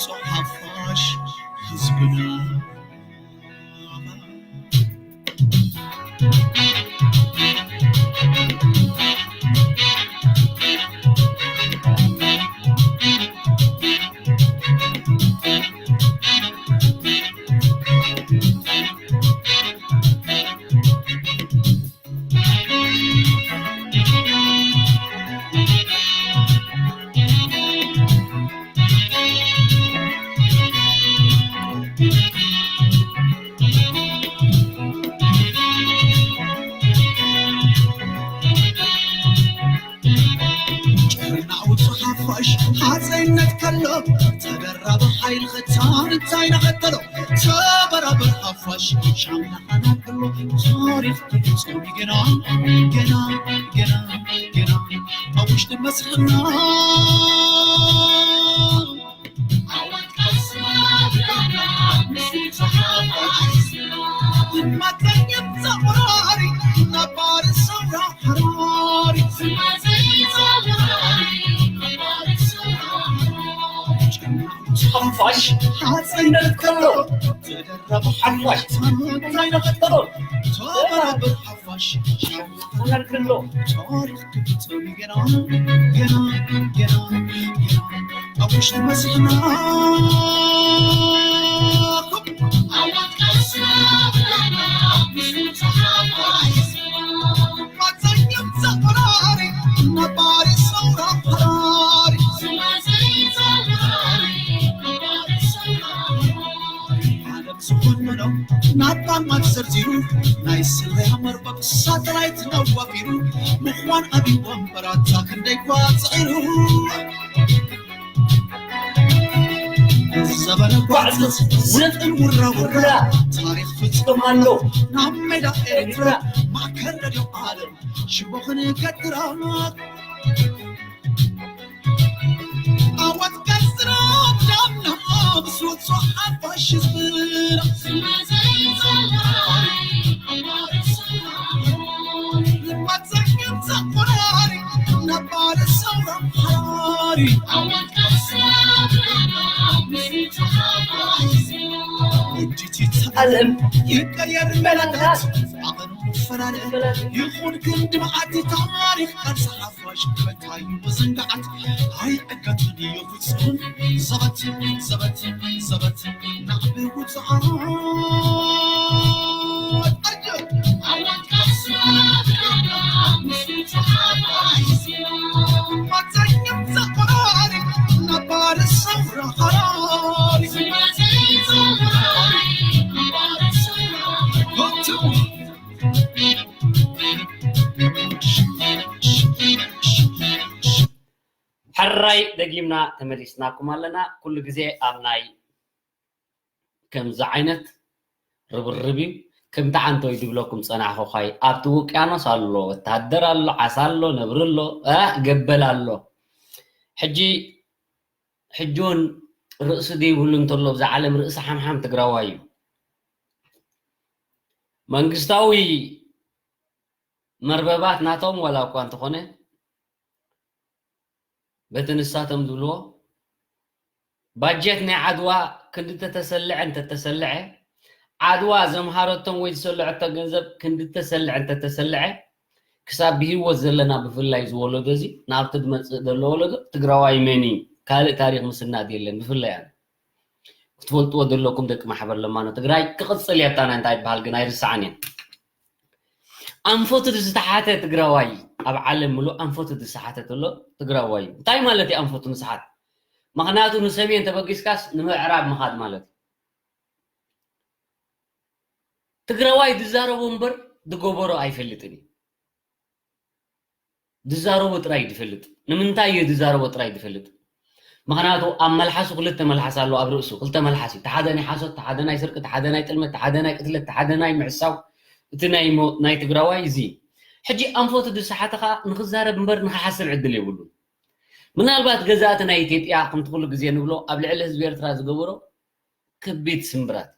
ጾም ሓፋሽ ህዝብና። ጨርና ውጹ ሓፋሽ ሃፀይነት ከሎ ተደራቢ ሓይሊ ኸታን እንታይ ናኸተሎ ተበራበር ሓፋሽ ሻምና ሓናክሎ ታሪኽ ክፍጹም ገና ገና ገና ገና ኣብ ውሽጢ መስርሕና ሓፋሽ ሓፂነት ከሎ ተደረበ ሓፋሽ እንታይ ነኸተሎ ተበራበር ሓፋሽ ሓናክሎ ታሪኽ ክፍጸም ገና ገና ገና ገና ኣብ ውሽጢ መስርሕና ዝኾነኖ ናባን ማት ዘርዚሩ ናይ ስለያ መርበብ ሳተላይት ነዋፊሩ ምዃን ኣቢቦም በራታ ክንደይ ኳ ጽዒሩ ዘበነ ጓዕዘ ዘጥን ውራ ውራ ታሪኽ ፍጹም ኣሎ ናብ ሜዳ ኤርትራ ማእከል ረድዮ ዓለም ሽቦ ክንገትራ ኣወት ቀስራ ዳምና ብስወት ሓፋሽ ዝብራ ዓለም ይቀየር መላታት ዓቐኑ ፈላለ ይኹን ክንዲ መዓልቲ ታሪኽ ቃልሲ ሓፋሽ በታዩ መዘንጋዓት ኣይዕገትን እዩ ፍጹም ዘበት ዘበት ዘበት ናዕቢ ውፅዓት ሕራይ ደጊምና ተመሊስናኩም ኣለና። ኩሉ ግዜ ኣብ ናይ ከምዚ ዓይነት ርብርብ እዩ። ከምቲ ዓንቶይ ድብለኩም ጸናሕኹ ኳይ ኣብቲ ውቅያኖስ ኣሎ፣ ወታደር ኣሎ፣ ዓሳ ኣሎ፣ ነብሪ ኣሎ፣ እ፣ ገበል ኣሎ። ሕጂ ሕጂ እውን ርእሲ ዘይብሉ እንተሎ ኣብዛ ዓለም ርእሲ ሓምሓም ትግራዋይ እዩ። መንግስታዊ መርበባት ናቶም ዋላ እኳ እንተኾነ በቲ ንሳቶም ዝብልዎ ባጀት ናይ ዓድዋ ክንዲ ተተሰልዐ እንተተሰልዐ ዓድዋ ዘምሃረቶም ወይ ዝሰለዐቶ ገንዘብ ክንዲ ተሰልዐ እንተተሰልዐ ክሳብ ብህይወት ዘለና ብፍላይ ዝወለዶ እዚ ናብቲ ዝመፅእ ዘሎ ወለዶ ትግራዋይ መን እዩ ካልእ ታሪክ ምስናድ የለን ብፍላይ ኣነ ክትፈልጥዎ ዘለኩም ደቂ ማሕበር ለማኖ ትግራይ ክቕፅል እያ እታ ናይ እንታይ ይበሃል ግን ኣይርስዓን እየ ኣንፈቱ ዝተሓተ ትግራዋይ ኣብ ዓለም ምሉእ ኣንፈቱ ዝተሓተ ተሎ ትግራዋይ እዩ እንታይ ማለት እዩ ኣንፈቱ ምስሓት ምክንያቱ ንሰሜን ተበጊስካስ ንምዕራብ ምኻድ ማለት እዩ ትግራዋይ ዝዛረቦ እምበር ዝገበሮ ኣይፈልጥን እዩ ዝዛረቦ ጥራይ ዝፈልጥ ንምንታይ እዩ ዝዛረቦ ጥራይ ዝፈልጥ ምክንያቱ ኣብ መልሓሱ ክልተ መልሓስ ኣሎ ኣብ ርእሱ ክልተ መልሓስ እዩ ተሓደ ናይ ሓሶት ተሓደ ናይ ስርቂ ተሓደ ናይ ጥልመት ተሓደ ናይ ቅትለት ተሓደ ናይ ምዕሳው እቲ ናይ ናይ ትግራዋይ እዚ ሕጂ ኣንፈቱ ዝሰሓተ ከዓ ንክዛረብ እምበር ንክሓስብ ዕድል የብሉ ምናልባት ገዛእቲ ናይ ኢትዮጵያ ከምቲ ኩሉ ግዜ ንብሎ ኣብ ልዕሊ ህዝቢ ኤርትራ ዝገበሮ ከቢድ ስምብራት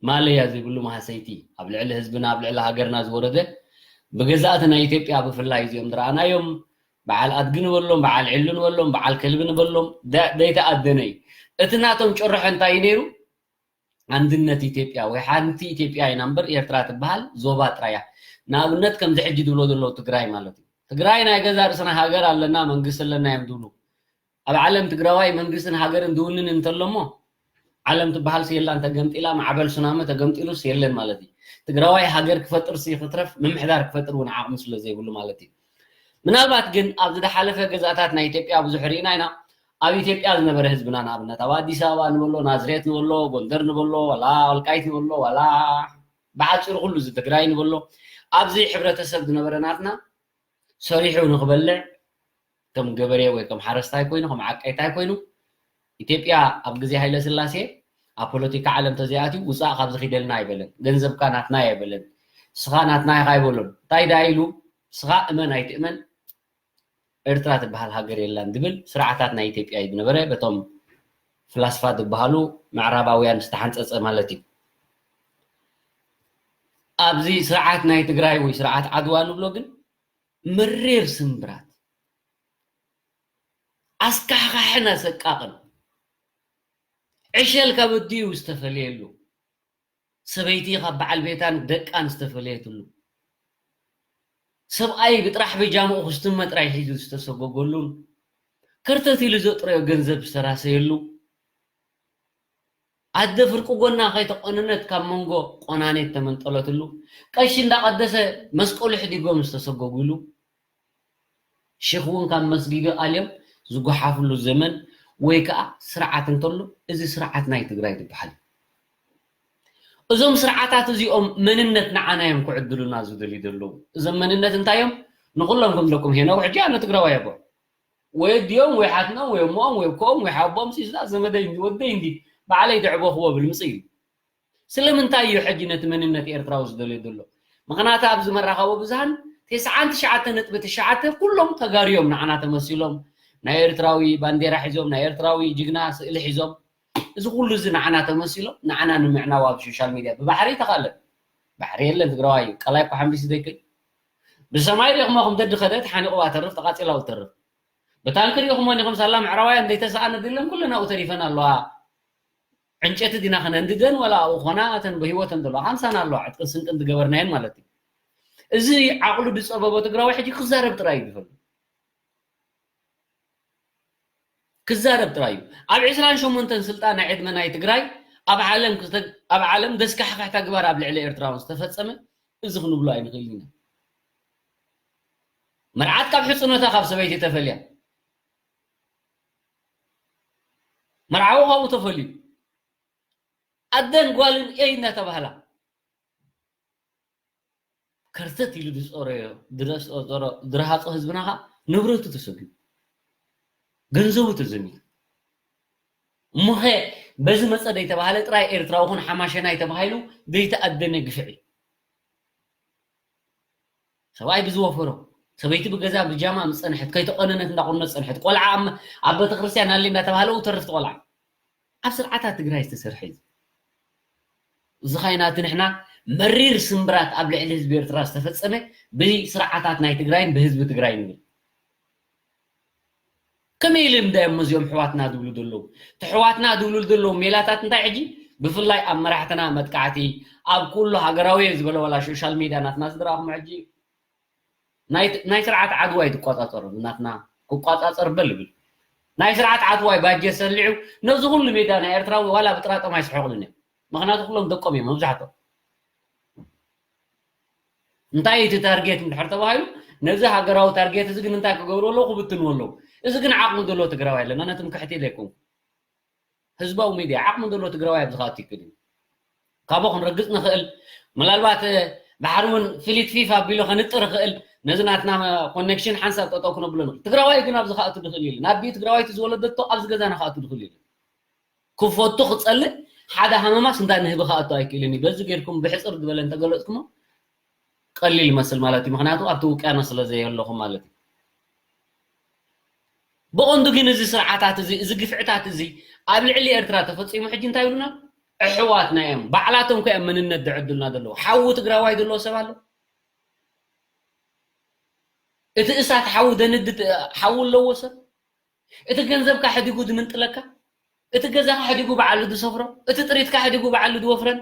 ማለያ ዘይብሉ ማህሰይቲ ኣብ ልዕሊ ህዝብና ኣብ ልዕሊ ሃገርና ዝወረደ ብገዛእቲ ናይ ኢትዮጵያ ብፍላይ እዚኦም ዝረኣናዮም በዓል ኣድጊ ንበሎም በዓል ዕሊ ንበሎም በዓል ከልቢ ንበሎም ዘይተኣደነ እዩ እቲ ናቶም ጭርሖ እንታይ እዩ ነይሩ? ኣንድነት ኢትዮጵያ ወይ ሓንቲ ኢትዮጵያ ኢና እምበር ኤርትራ ትበሃል ዞባ ጥራይ እያ። ንኣብነት ከምዚ ሕጂ ዝብሎ ዘለዉ ትግራይ ማለት እዩ። ትግራይ ናይ ገዛ ርእስና ሃገር ኣለና መንግስቲ ኣለና እዮም ዝብሉ። ኣብ ዓለም ትግራዋይ መንግስትን ሃገርን ዝውንን እንተሎ እሞ ዓለም ትበሃልስ የላን ተገምጢላ፣ ማዕበል ሱናሚ ተገምጢሉስ የለን ማለት እዩ። ትግራዋይ ሃገር ክፈጥርሲ ክትረፍ ምምሕዳር ክፈጥር እውን ዓቕሚ ስለ ዘይብሉ ማለት እዩ። ምናልባት ግን ኣብዚ ዝሓለፈ ገዛእታት ናይ ኢትዮጵያ ብዙሕ ርኢና ኢና። ኣብ ኢትዮጵያ ዝነበረ ህዝብና ንኣብነት ኣብ ኣዲስ ኣበባ ንበሎ፣ ናዝሬት ንበሎ፣ ጎንደር ንበሎ፣ ዋላ ወልቃይት ንበሎ፣ ዋላ ብሓፂሩ ኩሉ እዚ ትግራይ ንበሎ ኣብዚ ሕብረተሰብ ዝነበረ ናትና ሰሪሑ ንክበልዕ ከም ገበሬ ወይ ከም ሓረስታይ ኮይኑ ከም ዓቀይታይ ኮይኑ ኢትዮጵያ ኣብ ግዜ ሃይለ ስላሴ ኣብ ፖለቲካ ዓለም ተዘይኣትዩ ውፃእ ካብዚ ኪደልና ኣይበለን። ገንዘብካ ናትና ኣይበለን። ስኻ ናትና ኢኻ ኣይበሎን። እንታይ ዳ ኢሉ ስኻ እመን ኣይትእመን ኤርትራ ትበሃል ሃገር የላን ዝብል ስርዓታት ናይ ኢትዮጵያ እዩ ዝነበረ በቶም ፍላስፋ ዝበሃሉ ምዕራባውያን ዝተሓንፀፀ ማለት እዩ። ኣብዚ ስርዓት ናይ ትግራይ ወይ ስርዓት ዓድዋ ንብሎ ግን መሪር ስምብራት ኣስካሕካሕን ኣሰቃቕን ዕሸል ካብ ኣዲኡ ዝተፈለየሉ ሰበይቲ ካብ በዓል ቤታን ደቃን ዝተፈለየትሉ ሰብኣይ ብጥራሕ በጃምኡ ክስትመ ጥራይ ሒዙ ዝተሰጎገሉን ከርተት ኢሉ ዘጥረዮ ገንዘብ ዝተራሰየሉ ኣደ ፍርቂ ጎና ከይተቆነነት ካብ መንጎ ቆናኔት ተመንጠለትሉ ቀሺ እንዳቀደሰ መስቀሉ ሕዲጎም ዝተሰጎጉሉ ሽኽ እውን ካብ መስጊዱ ኣልዮም ዝጓሓፍሉ ዘመን ወይ ከዓ ስርዓት እንተሎ እዚ ስርዓት ናይ ትግራይ ዝበሃል እዩ። እዞም ስርዓታት እዚኦም መንነት ንዓና እዮም ክዕድሉና ዝደልዩ ዘለዉ። እዞም መንነት እንታይ እዮም? ንኩሎም ከም ደቁም ሄኖክ ሕጂ ኣነ ትግራዋይ ኣቦ ወይ ኣዲኦም ወይ ሓትኖም ወይ ኣሞኦም ወይ ኣቦኦም ወይ ሓቦም ሲስዳ ዘመደይ እንዲ ወደይ እንዲ ባዕለይ ድዕቦ ክወብል ምፅእ እዩ። ስለምንታይ እዩ ሕጂ ነቲ መንነት ኤርትራዊ ዝደልዮ ዘሎ? ምኽንያቱ ኣብዚ መራኸቢ ብዙሃን ተስዓን ትሽዓተ ነጥቢ ትሽዓተ ኩሎም ተጋርዮም ንዓና ተመሲሎም ናይ ኤርትራዊ ባንዴራ ሒዞም ናይ ኤርትራዊ ጅግና ስእሊ ሒዞም እዚ ኩሉ እዚ ንዓና ተመሲሎም ንዓና ንምዕናው ኣብ ሶሻል ሚድያ ብባሕሪ ተኻለን ባሕሪ የለን ትግራዋይ እዩ ቀላይ እኮ ሓምቢስ ዘይከይ ብሰማይ ሪእኹሞ ከም ደዲ ከደት ሓኒቑዋ ተርፍ ተቃፂላው ተርፍ ብታንክ ሪእኹሞ ኒኹም ሳላ ምዕራባውያን ዘይተሰኣነ ድለን ኩለን ኣብኡ ተሪፈን ኣለዋ ዕንጨቲ ዲና ከነንድደን ዋላ ኣብኡ ኮና እተን ብህይወተን ዘለዋ ሓምሳና ኣለዋ ዕጥቅን ስንቅን ዝገበርናየን ማለት እዩ። እዚ ዓቕሉ ዝፀበቦ ትግራዊ ሕጂ ክዛረብ ጥራይ እዩ ዝፈልጥ ክዛረብ ጥራይ እዩ። ኣብ ዕስራን ሸሞንተን ስልጣን ናይ ዕድመ ናይ ትግራይ ኣብ ዓለም ክተ- ኣብ ዓለም ዘስካሕክሕ ተግባር ኣብ ልዕሊ ኤርትራውያን ዝተፈፀመ እዚ ክንብሎ ኣይንኽእል ኢና። መርዓት ካብ ሕፅኖታ ካብ ሰበይቲ ተፈልያ መርዓዊ ካብኡ ተፈልዩ ኣደን ጓልን እየ እናተባህላ ከርተት ኢሉ ዝፀረዮ ዝረሃፆ ህዝብና ከዓ ንብረቱ ተሰጊኡ ገንዘቡ ተዘሚቱ እሞኸ በዚ መፀ ዘይተባሃለ ጥራይ ኤርትራዊ ኹን ሓማሸናይ ተባሂሉ ዘይተኣደነ ግፍዒ ሰብኣይ ብዝወፈሮ ሰበይቲ ብገዛ ብጃማ ምፀንሐት ከይተቆነነት እንዳቆነት ፀንሐት ቆልዓ ኣብ ቤተክርስትያን ኣለ እንዳተባሃለ ተርፍቲ ቆልዓ ኣብ ስርዓታት ትግራይ ዝተሰርሐ እዩ። እዚ ኸይናቲ ንሕና መሪር ስምብራት ኣብ ልዕሊ ህዝቢ ኤርትራ ዝተፈጸመ ብስርዓታት ናይ ትግራይን ብህዝቢ ትግራይ ንብል። ከመይ ኢሎም እንዳዮም እዚኦም ሕዋትና ዝብሉ ዘለዉ? እቲ ሕዋትና ዝብሉ ዘለዉ ሜላታት እንታይ ሕጂ ብፍላይ ኣብ መራሕትና መጥቃዕቲ ኣብ ኩሉ ሃገራዊ ዝበለ ዋላ ሶሻል ሚድያ ናትና ዝድረኣኹም ሕጂ ናይ ስርዓት ዓድዋ እዩ ዝቋፃፀሮ ናትና ክቋፃፀር በል ይብል ናይ ስርዓት ዓድዋ እዩ ባጀት ሰሊዑ ነዚ ኩሉ ሜዳ ናይ ኤርትራዊ ዋላ ብጥራጠም ኣይስሕቕሉን እዮም ምክንያቱ ኩሎም ደቆም እዮም መብዛሕቶም እንታይ እቲ ታርጌት እንድሕር ተባሂሉ ነዚ ሃገራዊ ታርጌት እዚ ግን እንታይ ክገብሩ ኣለዉ ክብትንዎ ኣለዉ እዚ ግን ዓቕሚ ዘለዎ ትግራዋይ ኣለና ነቲ ምክሕቲ ዘይኮንኩ ህዝባዊ ሚድያ ዓቕሚ ዘሎ ትግራዋይ ኣብዚ ክኣቱ ይክእል እዩ። ካብኡ ክንረግፅ ንኽእል ምናልባት ባሕሪ እውን ፍሊት ፊፍ ኣቢሉ ከንጥር ይኽእል ነዚ ናትና ኮኔክሽን ሓንሳብ ጠጠው ክነብሎ ንኽእል ትግራዋይ ግን ኣብዚ ክኣቱ ድኽእል የለን ኣቢኡ ትግራዋይቲ ዝወለደቶ ኣብዚ ገዛና ክኣቱ ድኽእል የለን ክፈቱ ክፀልእ ሓደ ሃመማስ እንዳ ንህቢ ክኣቱ ኣይክእልን እዩ በዚ ጌርኩም ብሕፅር ዝበለ እንተገለፅኩሞ ቀሊል ይመስል ማለት እዩ ምክንያቱ ኣብቲ ውቅያኖስ ስለ ዘየለኹም ማለት እዩ ብቐንዱ ግን እዚ ስርዓታት እዚ እዚ ግፍዕታት እዚ ኣብ ልዕሊ ኤርትራ ተፈፂሙ ሕጂ እንታይ ይብሉና ኣሕዋትና እዮም ባዕላቶም ከ እዮም መንነት ዘዕድሉና ዘለዉ ሓዊ ትግራዋይ ዘለዎ ሰብ ኣሎ እቲ እሳት ሓዊ ዘንድድ ሓዊ ኣለዎ ሰብ እቲ ገንዘብካ ሕዲጉ ዝምንጥለካ እቲ ገዛኻ ሕዲጉ በዓሉ ዝሰፍሮ፣ እቲ ጥሪትካ ሕዲጉ በዓሉ ዝወፍረን፣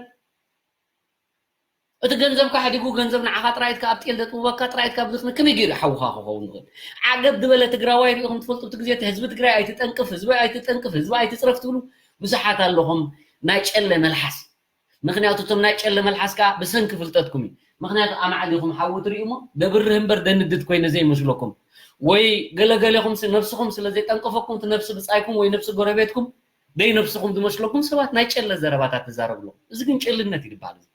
እቲ ገንዘብካ ሕዲጉ ገንዘብ ንዓኻ ጥራይትካ ኣብ ጤል ዘጥብበካ ጥራይትካ ብዝኽነ ከመይ ገይሩ ሓውኻ ክኸውን ዝኽእል? ዓገብ ዝበለ ትግራዋይ ሪኢኹም ትፈልጡ? እቲ ግዜ እቲ ህዝቢ ትግራይ ኣይትጠንቅፍ፣ ህዝቢ ኣይትጠንቅፍ፣ ህዝቢ ኣይትፅረፍ ትብሉ ብዙሓት ኣለኹም። ናይ ጨለ መልሓስ። ምክንያቱ እቶም ናይ ጨለ መልሓስ ከዓ ብሰንኪ ፍልጠትኩም እዩ። ምክንያቱ ኣማዕዲኹም ሓዊ ትርእዩ እሞ ደብርህ እምበር ደንድድ ኮይነ ዘይመስለኩም፣ ወይ ገለገሌኹም ስ-፣ ነብስኹም ስለ ዘይጠንቀፈኩም እቲ ነብሲ ብፃይኩም ወይ ነብሲ ጎረቤትኩም ደይ ነብስኹም ዝመስለኩም ሰባት ናይ ጨለ ዘረባታት ትዛረብሎም። እዚ ግን ጨልነት እዩ ዝበሃል። እዚ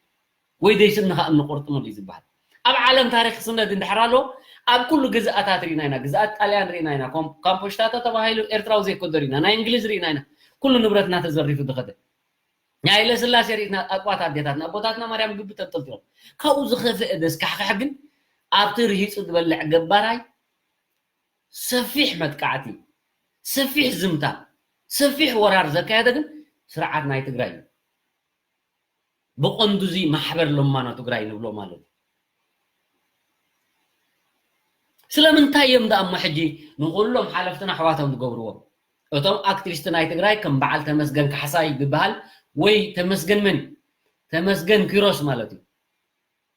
ወይ ደይ ስንኻ እምኒ ቆርጥመሉ እዩ ዝበሃል። ኣብ ዓለም ታሪክ ክስነድ እንድሕር ኣሎ ኣብ ኩሉ ግዝኣታት ርኢና ኢና። ግዝኣት ጣልያን ርኢና ኢና። ኮም-፣ ካምፖሽታታ ተባሂሉ ኤርትራዊ ዘይኮዶ ርኢና። ናይ እንግሊዝ ርኢና ኢና። ኩሉ ንብረትና ተዘሪፉ ዝኸደ። ናይ ሃይለ ስላሴ ርኢና። ኣጥዋት ኣዴታትና ኣቦታትና ማርያም ግቢ ተንጠልጢሎም። ካብኡ ዝኸፍአ ዘስካሕክሕ ግን ኣብቲ ርሂፁ ዝበልዕ ገባራይ ሰፊሕ መጥቃዕቲ፣ ሰፊሕ ዝምታ፣ ሰፊሕ ወራር ዘካየደ ግን ስርዓት ናይ ትግራይ እዩ። ብቐንዱ እዚ ማሕበር ለማኖ ትግራይ ንብሎ ማለት እዩ። ስለምንታይ እዮም ደኣ እሞ ሕጂ ንኹሎም ሓለፍትና ኣሕዋቶም ዝገብርዎም? እቶም ኣክቲቪስት ናይ ትግራይ ከም በዓል ተመስገን ካሕሳይ ዝበሃል ወይ ተመስገን መን? ተመስገን ኪሮስ ማለት እዩ።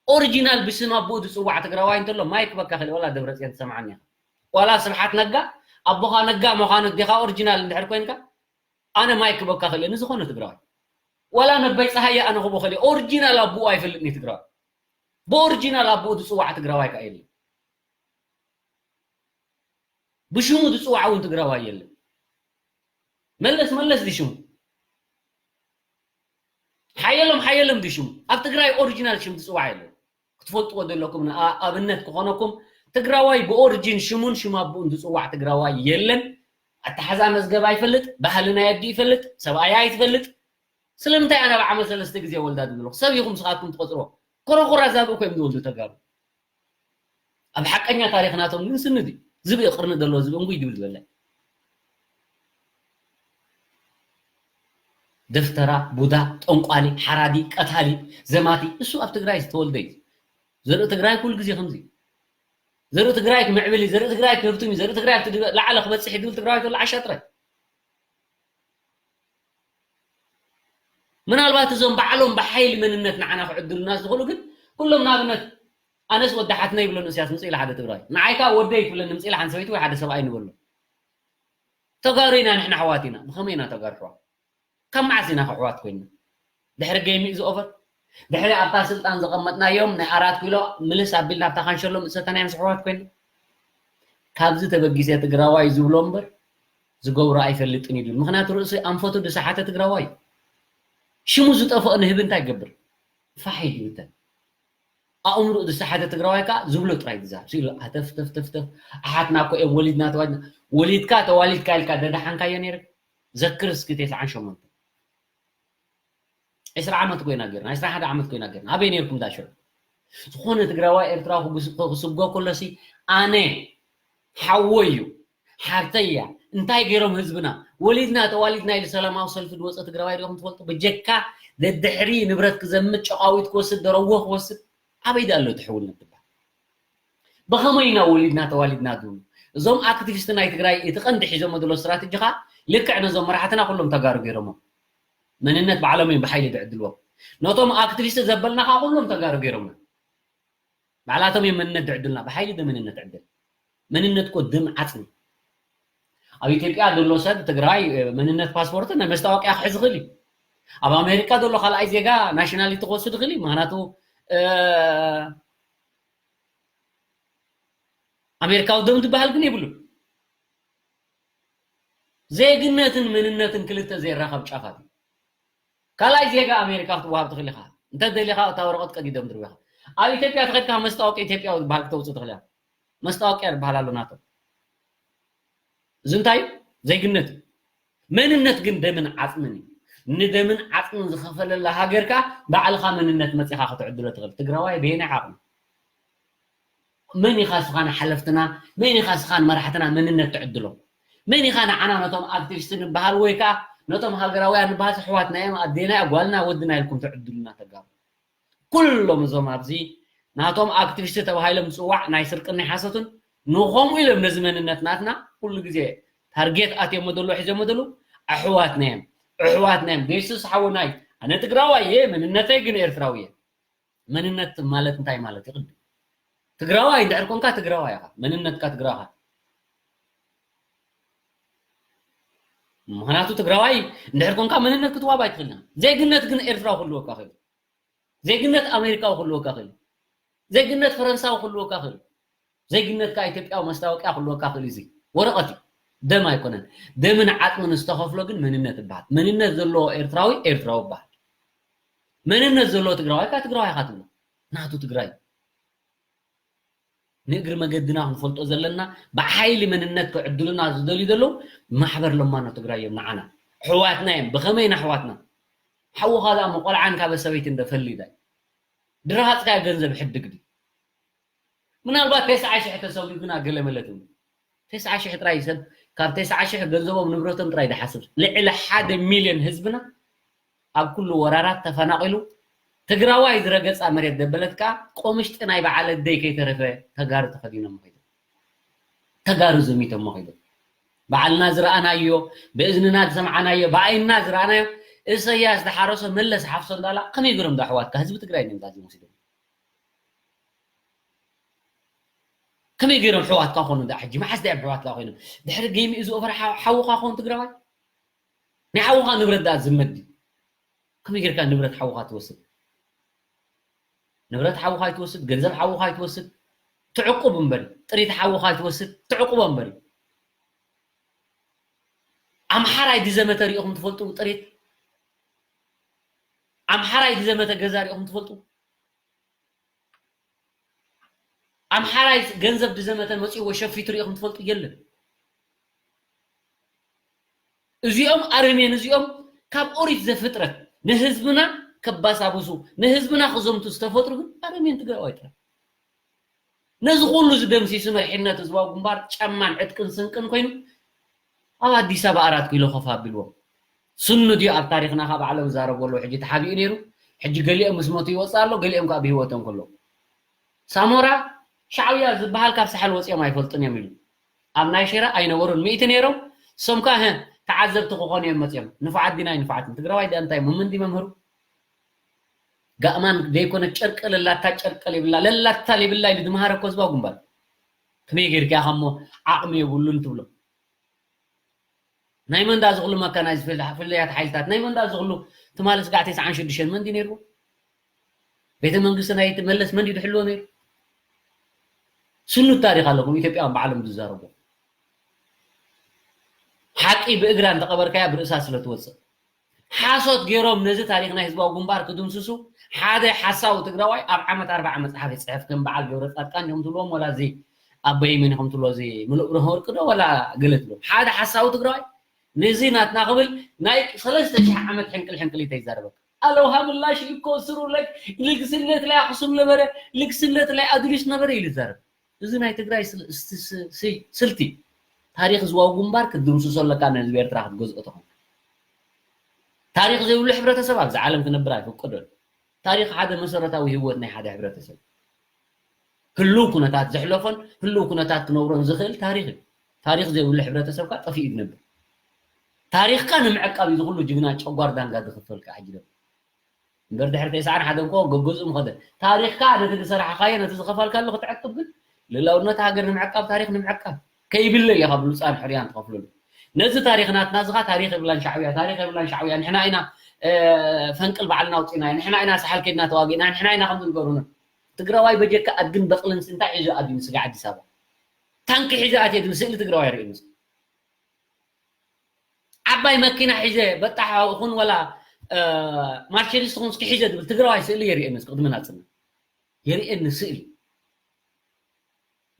ኦሪጂናል ብስም ኣቦኡ ዝፅዋዕ ትግራዋይ እንተሎ ማይክ በካ ክእል፣ ዋላ ደብረፅዮን ትሰምዓኒ ኢኻ። ዋላ ስብሓት ነጋ ኣቦኻ ነጋ ምዃኑ ዲኻ ኦሪጂናል እንድሕር ኮይንካ፣ ኣነ ማይክ በካ ክእል ንዝኾነ ትግራዋይ። ዋላ ነበይ ፀሃየ ኣነ ክቦ ክእል ኦሪጂናል ኣቦኡ ኣይፈልጥን እዩ ትግራዋይ። ብኦሪጂናል ኣቦኡ ዝፅዋዕ ትግራዋይ ከዓ የለን። ብሽሙ ዝፅዋዕ እውን ትግራዋይ የለን። መለስ መለስ ድሽሙ ሓየሎም ሓየሎም ድሽሙ ኣብ ትግራይ ኦሪጂናል ሽም ዝፅዋዕ የለን። ክትፈልጥዎ ዘለኩም ንኣብነት ክኾነኩም ትግራዋይ ብኦሪጂን ሽሙን ሽም ኣቦኡን ዝፅዋዕ ትግራዋይ የለን። ኣተሓዛ መዝገብ ኣይፈልጥ፣ ባህሊ ናይ ኣዲ ይፈልጥ፣ ሰብኣያ ኣይትፈልጥ። ስለምንታይ ኣነ ኣብ ዓመት ሰለስተ ግዜ ወልዳ ዝብለኹ ሰብ ኢኹም ስኻትኩም ትቆፅርዎ። ኮረኮራ ዛብእ እኮ እዮም ዝወልዱ ተጋሩ። ኣብ ሓቀኛ ታሪኽ ናቶም ግን ስንድ እዩ። ዝብኢ ቅርኒ ዘለዎ ዝብኢ እንጉይ ድብል ዝበለ። ደፍተራ፣ ቡዳ፣ ጠንቋሊ፣ ሓራዲ፣ ቀታሊ፣ ዘማቲ እሱ ኣብ ትግራይ ዝተወልደ እዩ። ዘርኢ ትግራይ ኩሉ ግዜ ከምዚ እዩ። ዘርኢ ትግራይ ክምዕብል እዩ፣ ዘርኢ ትግራይ ክህብትም እዩ፣ ዘርኢ ትግራይ ኣብቲ ድበ-፣ ላዕለ ክበፅሕ እዩ ድብል ትግራዋይ ተሎ ዓሻ ጥራይ። ምናልባት እዞም ባዕሎም ብሓይሊ መንነት ንዓና ክዕድሉና ዝኽእሉ ግን ኩሎም ንኣብነት ኣነስ ወዲ ሓትነ ይብለኒ እስያስ ምፅእ ኢለ ሓደ ትግራይ ንዓይካ ወደይ ትብለኒ ምፅእ ኢለ ሓንቲ ሰበይቲ ወይ ሓደ ሰብኣይ ንበሎ ተጋሩ ኢና ንሕና ኣሕዋት ኢና ብኸመይ ኢና ተጋሩ ኣሕዋት ካብ መዓስ ኢና ኣሕዋት ኮይና ድሕሪ game is over ድሕሪ ኣብታ ስልጣን ዘቐመጥናዮም ናይ ኣራት ኪሎ ምልስ ኣቢልና ኣብታ ካንሸሎ ምእሰተናዮም ኣሕዋት ኮይና ካብዚ ተበጊሰ ትግራዋይ ዝብሎ እምበር ዝገብሮ ኣይፈልጥን እዩ ምክንያቱ ርእሲ ኣንፈቱ ዝሰሓተ ትግራዋይ ሽሙ ዝጠፍኦ ንህቢ እንታይ ይገብር ፋሕ ይብተን ኣእምሩኡ ዝሰሓተ ትግራዋይ ከዓ ዝብሎ ጥራይ ዝዛረብ ሲሉ ኣተፍተፍተፍተፍ ኣሓትና እኮ እዮም ወሊድና ተዋሊድና ወሊድካ ተዋሊድካ ኢልካ ደደሓንካዮ ነይረ ዘክር እስኪ ተስዓን ሸሞንተ ዕስራ ዓመት ኮይና ገርና ዕስራ ሓደ ዓመት ኮይና ገርና ኣበይ ነርኩም ዳሽር ዝኾነ ትግራዋይ ኤርትራ ክስጎ ከሎሲ ኣነ ሓወይ እዩ ሓብተይ እያ እንታይ ገይሮም ህዝብና ወሊድና ተዋሊድና ኢሉ ሰላማዊ ሰልፊ ዝወፀ ትግራዋይ ሪኦም ትፈልጡ ብጀካ ደድሕሪ ንብረት ክዘምት ጨቃዊት ክወስድ ደረዎ ክወስድ ኣበይ ዳ ኣሎ ትሕውነት ትባል ብኸመይ ኢና ወሊድና ተዋሊድና ዝብሉ እዞም ኣክቲቪስት ናይ ትግራይ እቲ ቀንዲ ሒዞሞ ዘሎ ስትራቴጂ ካ ልክዕ ነዞም መራሕትና ኩሎም ተጋሩ ገይሮሞ መንነት ባዕሎም እዮም ብሓይሊ ዝዕድልዎም ነቶም ኣክቲቪስት ዘበልና ካ ኩሎም ተጋሩ ገይሮምና ባዕላቶም እዮም መንነት ዝዕድልና ብሓይሊ ዶ መንነት ዕድል መንነት ኮ ደም ዓፅሚ ኣብ ኢትዮጵያ ዘሎ ሰብ ትግራይ መንነት ፓስፖርት ናይ መስታወቂያ ክሕዝ ይኽእል እዩ ኣብ ኣሜሪካ ዘሎ ካልኣይ ዜጋ ናሽናሊቲ ክወስድ ይኽእል እዩ ምክንያቱ ኣሜሪካዊ ደም ዝበሃል ግን የብሉን ዜግነትን መንነትን ክልተ ዘይራኸብ ጫፋት እዩ ካልኣይ ዜጋ ኣሜሪካ ክትወሃብ ትኽእል ኢኻ እንተ ደሊኻ እታ ወረቐት ቀዲዶም ድርበኻ ኣብ ኢትዮጵያ ተኸድካ መስታወቂ ኢትዮጵያዊ ዝበሃል ክተውፅእ ትኽእል እያ መስታወቂያ ዝበሃል ኣሎ ናቶም እዚ እንታይ ዜግነት መንነት ግን ደምን ዓፅምን እዩ ንደምን ዓፅምን ዝኸፈለላ ሃገር ከዓ ባዕልኻ መንነት መፂኻ ክትዕድሎ ትኽእል ትግራዋይ ብሄና ዓቕሚ መን ኢኻ ስኻ ንሓለፍትና መን ኢኻ ስኻ ንመራሕትና መንነት ትዕድሎም መን ኢኻ ንዓና ነቶም ኣክቲቪስት ንበሃል ወይ ከዓ ነቶም ሃገራውያን ንበሃል ኣሕዋትና እዮም ኣዴና እያ ጓልና ወድና ኢልኩም ትዕድሉና ተጋሩ ኩሎም እዞም ኣብዚ ናቶም ኣክቲቪስት ተባሂሎም ዝፅዋዕ ናይ ስርቅን ናይ ሓሶትን ንኸምኡ ኢሎም ነዚ መንነት ናትና ኩሉ ግዜ ታርጌት ኣትዮሞ ዘሎ ሒዞሞ ዘለዉ ኣሕዋትና እዮም ኣሕዋትና እዮም። ጌሱስ ሓውና እዩ። ኣነ ትግራዋይ እየ፣ መንነተይ ግን ኤርትራዊ እየ። መንነት ማለት እንታይ ማለት እዩ? ቅድም ትግራዋይ እንድሕር ኮንካ ትግራዋይ ኢኻ፣ መንነትካ ትግራኻ። ምኽንያቱ ትግራዋይ እንድሕር ኮንካ መንነት ክትዋብ ኣይትኽእልን። ዜግነት ግን ኤርትራዊ ክህልወካ ክእል፣ ዜግነት ኣሜሪካዊ ክህልወካ ክእል፣ ዜግነት ፈረንሳዊ ክህልወካ ክእል፣ ዜግነትካ ኢትዮጵያዊ መስታወቅያ ክህልወካ ክእል። እዚ ወረቐት እዩ፣ ደም ኣይኮነን። ደምን ዓፅምን ዝተኸፍሎ ግን መንነት ይበሃል። መንነት ዘለዎ ኤርትራዊ ኤርትራዊ ይበሃል። መንነት ዘለዎ ትግራዋይ ከዓ ትግራዋይ ኢኻ ትብሎ። ናቱ ትግራይ ንእግሪ መገድና ክንፈልጦ ዘለና፣ ብሓይሊ መንነት ክዕድሉና ዝደልዩ ዘለዉ ማሕበር ለማኖ ትግራይ እዮም። ንዓና ኣሕዋትና እዮም። ብኸመይ ንኣሕዋትና? ሓውኻ ዝኣሞ ቆልዓን ካብ ሰበይቲ እንደ ፈሊዳ ድረሃፅካዮ ገንዘብ ሕድግ ድዩ? ምናልባት ተስዓ ሽሕ ተሰብዩ ግና ገለ መለ ትብሉ። ተስዓ ሽሕ ጥራይ ሰብ ካብ ተስዓ ሽሕ ገንዘቦም ንብረቶም ጥራይ ድሓስብ። ልዕሊ ሓደ ሚልዮን ህዝብና ኣብ ኩሉ ወራራት ተፈናቒሉ ትግራዋይ ዝረገፃ መሬት ደበለት ከዓ ቆምሽጢ ናይ በዓል ኣደይ ከይተረፈ ተጋሩ ተኸዲኖም ከይዶም። ተጋሩ ዘሚቶም ከይዶም። ባዕልና ዝረኣናዮ፣ ብእዝንና ዝሰምዓናዮ፣ ብኣይንና ዝረኣናዮ፣ እሰያስ ዝሓረሶ መለስ ሓፍሶ እንዳላ ከመይ ገይሮም ዶ ኣሕዋትካ ህዝቢ ትግራይ እዮም ዛዚም ወሲዶም? ከመይ ገይሮም ኣሕዋትካ ኮኑ? ዳ ሕጂ መዓስ ዳዮም ኣሕዋትካ ኮይኖም? ድሕሪ ጌም እዚ ኦቨር ሓ-፣ ሓውኻ ኮን ትግራዋይ? ናይ ሓውኻ ንብረት ዳ ዝመዲ? ከመይ ጌርካ ንብረት ሓውኻ ትወስድ? ንብረት ሓውኻ ኣይትወስድ፣ ገንዘብ ሓውኻ ኣይትወስድ፣ ትዕቁብ እምበሪ። ጥሪት ሓውኻ ኣይትወስድ፣ ትዕቁቦ እምበሪ። ኣምሓራይ ድዘመተ ሪኢኹም ትፈልጡ? ጥሪት ኣምሓራይ ድዘመተ ገዛ ሪኢኹም ትፈልጡ? ኣምሓራይ ገንዘብ ድዘመተ መፂእዎ ሸፊቱ ሪኢኹም ትፈልጡ? የለን። እዚኦም ኣረሜን እዚኦም ካብ ኦሪት ዘፍጥረት ንህዝብና ከባሳብሱ ንህዝብና ክዘምቱ ዝተፈጥሩ ግን ኣረሜን ትግራዋይ ጥራሕ። ነዚ ኩሉ ዝደምሲሱ መሪሕነት ህዝባዊ ግንባር ጫማን ዕጥቅን ስንቅን ኮይኑ ኣብ ኣዲስ ኣበባ ኣራት ኪሎ ኮፍ ኣቢልዎም። ስኑ ድዩ ኣብ ታሪኽና ካብ ዓለም ዝዛረቡ ኣለዉ። ሕጂ ተሓቢኡ ነይሩ። ሕጂ ገሊኦም ምስ ሞቱ ይወፅእ ኣሎ፣ ገሊኦም ከዓ ብህይወቶም ከለዉ። ሳሞራ ሻዕብያ ዝበሃል ካብ ሳሕል ወፂኦም ኣይፈልጡን እዮም ኢሉ። ኣብ ናይ ሽረ ኣይነበሩን፣ ሚእቲ ነይሮም። እሶም ከዓ፣ "ህህ፣ ተዓዘብቲ ክኾኑ እዮም መፂኦም። ንፉዓት ዲና ኣይንፉዓትን? ትግራዋይ ድኣ እንታይ እሞ ምንዲ መምህሩ?" ጋእማን ዘይኮነ ጨርቀ ለላታ ጨርቀ ሌብላ፣ ለላታ ሌብላ ኢሉ ዝመሃረ እኮ ህዝባዊ ግንባር። ከመይ ጌርካ ኢኻ እሞ ዓቕሚ የብሉን ትብሎ? ናይ መን ዳ ዝኽሉ መካናይዝ ፍል-፣ ፍልያት ሓይልታት? ናይ መን ዳ ዝኽሉ ትማሊ ስጋዕ ተስዓን ሽዱሽተን መን ድዩ ነይርዎ? ቤተ መንግስቲ ናይ መለስ መን ድዩ ዝሕልዎ ነይሩ? ስኑድ ታሪኽ ኣለኩም፣ ኢትዮጵያውያን ባዕሎም ዝዛረቡ። ሓቂ ብእግራ እንተቐበርካያ ብርእሳ ስለ ትወፅእ። ሓሶት ገይሮም ነዚ ታሪኽ ናይ ህዝባዊ ግንባር ክድምስሱ ሓደ ሓሳዊ ትግራዋይ ኣብ ዓመት ኣርብዓ መፅሓፍ ይፅሕፍ። ከም በዓል ገብረ ፃድቃን እዮም ትብልዎም፣ ወላ እዚ ኣቦይ መን ኢኹም ትብሎ፣ እዚ ምሉእ ብርሃ ወርቂ ዶ ወላ ገለ ትብሎም። ሓደ ሓሳዊ ትግራዋይ ነዚ ናትና ክብል ናይ ሰለስተ ሽሕ ዓመት ሕንቅል ሕንቅል እዩ ተይዛረበካ። ኣለውሃ ምላሽ እኮ ስሩ ለክ ልግስነት ላይ ኣኽሱም ነበረ፣ ልግስነት ላይ ኣዱሊስ ነበረ ኢሉ ይዛረብ። እዚ ናይ ትግራይ ስል-፣ ስ-፣ ስ-፣ ስ-፣ ስልቲ ታሪኽ ህዝባዊ ግንባር ክትድምስሶ ኣለካ፣ ንህዝቢ ኤርትራ ክትገዝኦ ተኾንካ። ታሪኽ ዘይብሉ ሕብረተሰብ ኣብዚ ዓለም ክነብር ኣይፍቀዶን። ታሪኽ ሓደ መሰረታዊ ህይወት ናይ ሓደ ሕብረተሰብ። ህሉው ኩነታት ዘሕለፎን ህሉው ኩነታት ክነብሮን ዝኽእል ታሪኽ እዩ። ታሪኽ ዘይብሉ ሕብረተሰብ ከዓ ጠፊኡ እዩ ዝነብር። ታሪኽካ ንምዕቃብ እዩ ዝኹሉ ጅግና ጨጓር ዳንጋ ዝኽፈል ከዓ ሕጂ ደሞ። እምበር ድሕሪ ተስዓን ሓደን እኮ ገገዝኡ ምኸደ። ታሪኽካ ነቲ ዝሰራሕኻዮ፣ ነቲ ዝኸፈልካሉ ክትዕቅብ ግን ልእላውነት ሃገር ንምዕቃብ፣ ታሪኽ ንምዕቃብ ከይብለ እዩ ካብ ብሉፃን ሕርያን ትኸፍለሉ። ነዚ ታሪኽ ናትና ዝኻ ታሪኽ የብላን ሻዕብያ፣ ታሪኽ የብላን ሻዕብያ፣ ንሕና ኢና፣ እ፣ ፈንቅል ባዕልና ኣውፂእናዮ፣ ንሕና ኢና ሳሕል ከይድና ተዋጊእና፣ ንሕና ኢና ከምዚ ንገብሩና። ትግራዋይ በጀካ ኣድግን በቕልን እንታይ ሒዙ ኣትዩ ንስጋ ኣዲስ ኣበባ? ታንኪ ሒዙ ኣትየ ዝብል ስእሊ ትግራዋይ ርእዩኒ እስኪ። ዓባይ መኪና ሒዘ በጣሕ ይኹን ወላ፣ እ፣ ማርቸዲስ ትኹን እስኪ ሒዘ ዝብል ትግራዋይ ስእሊ የርእየኒ እስኪ ቅድሚ ናፅነት። የርእየኒ ስእሊ።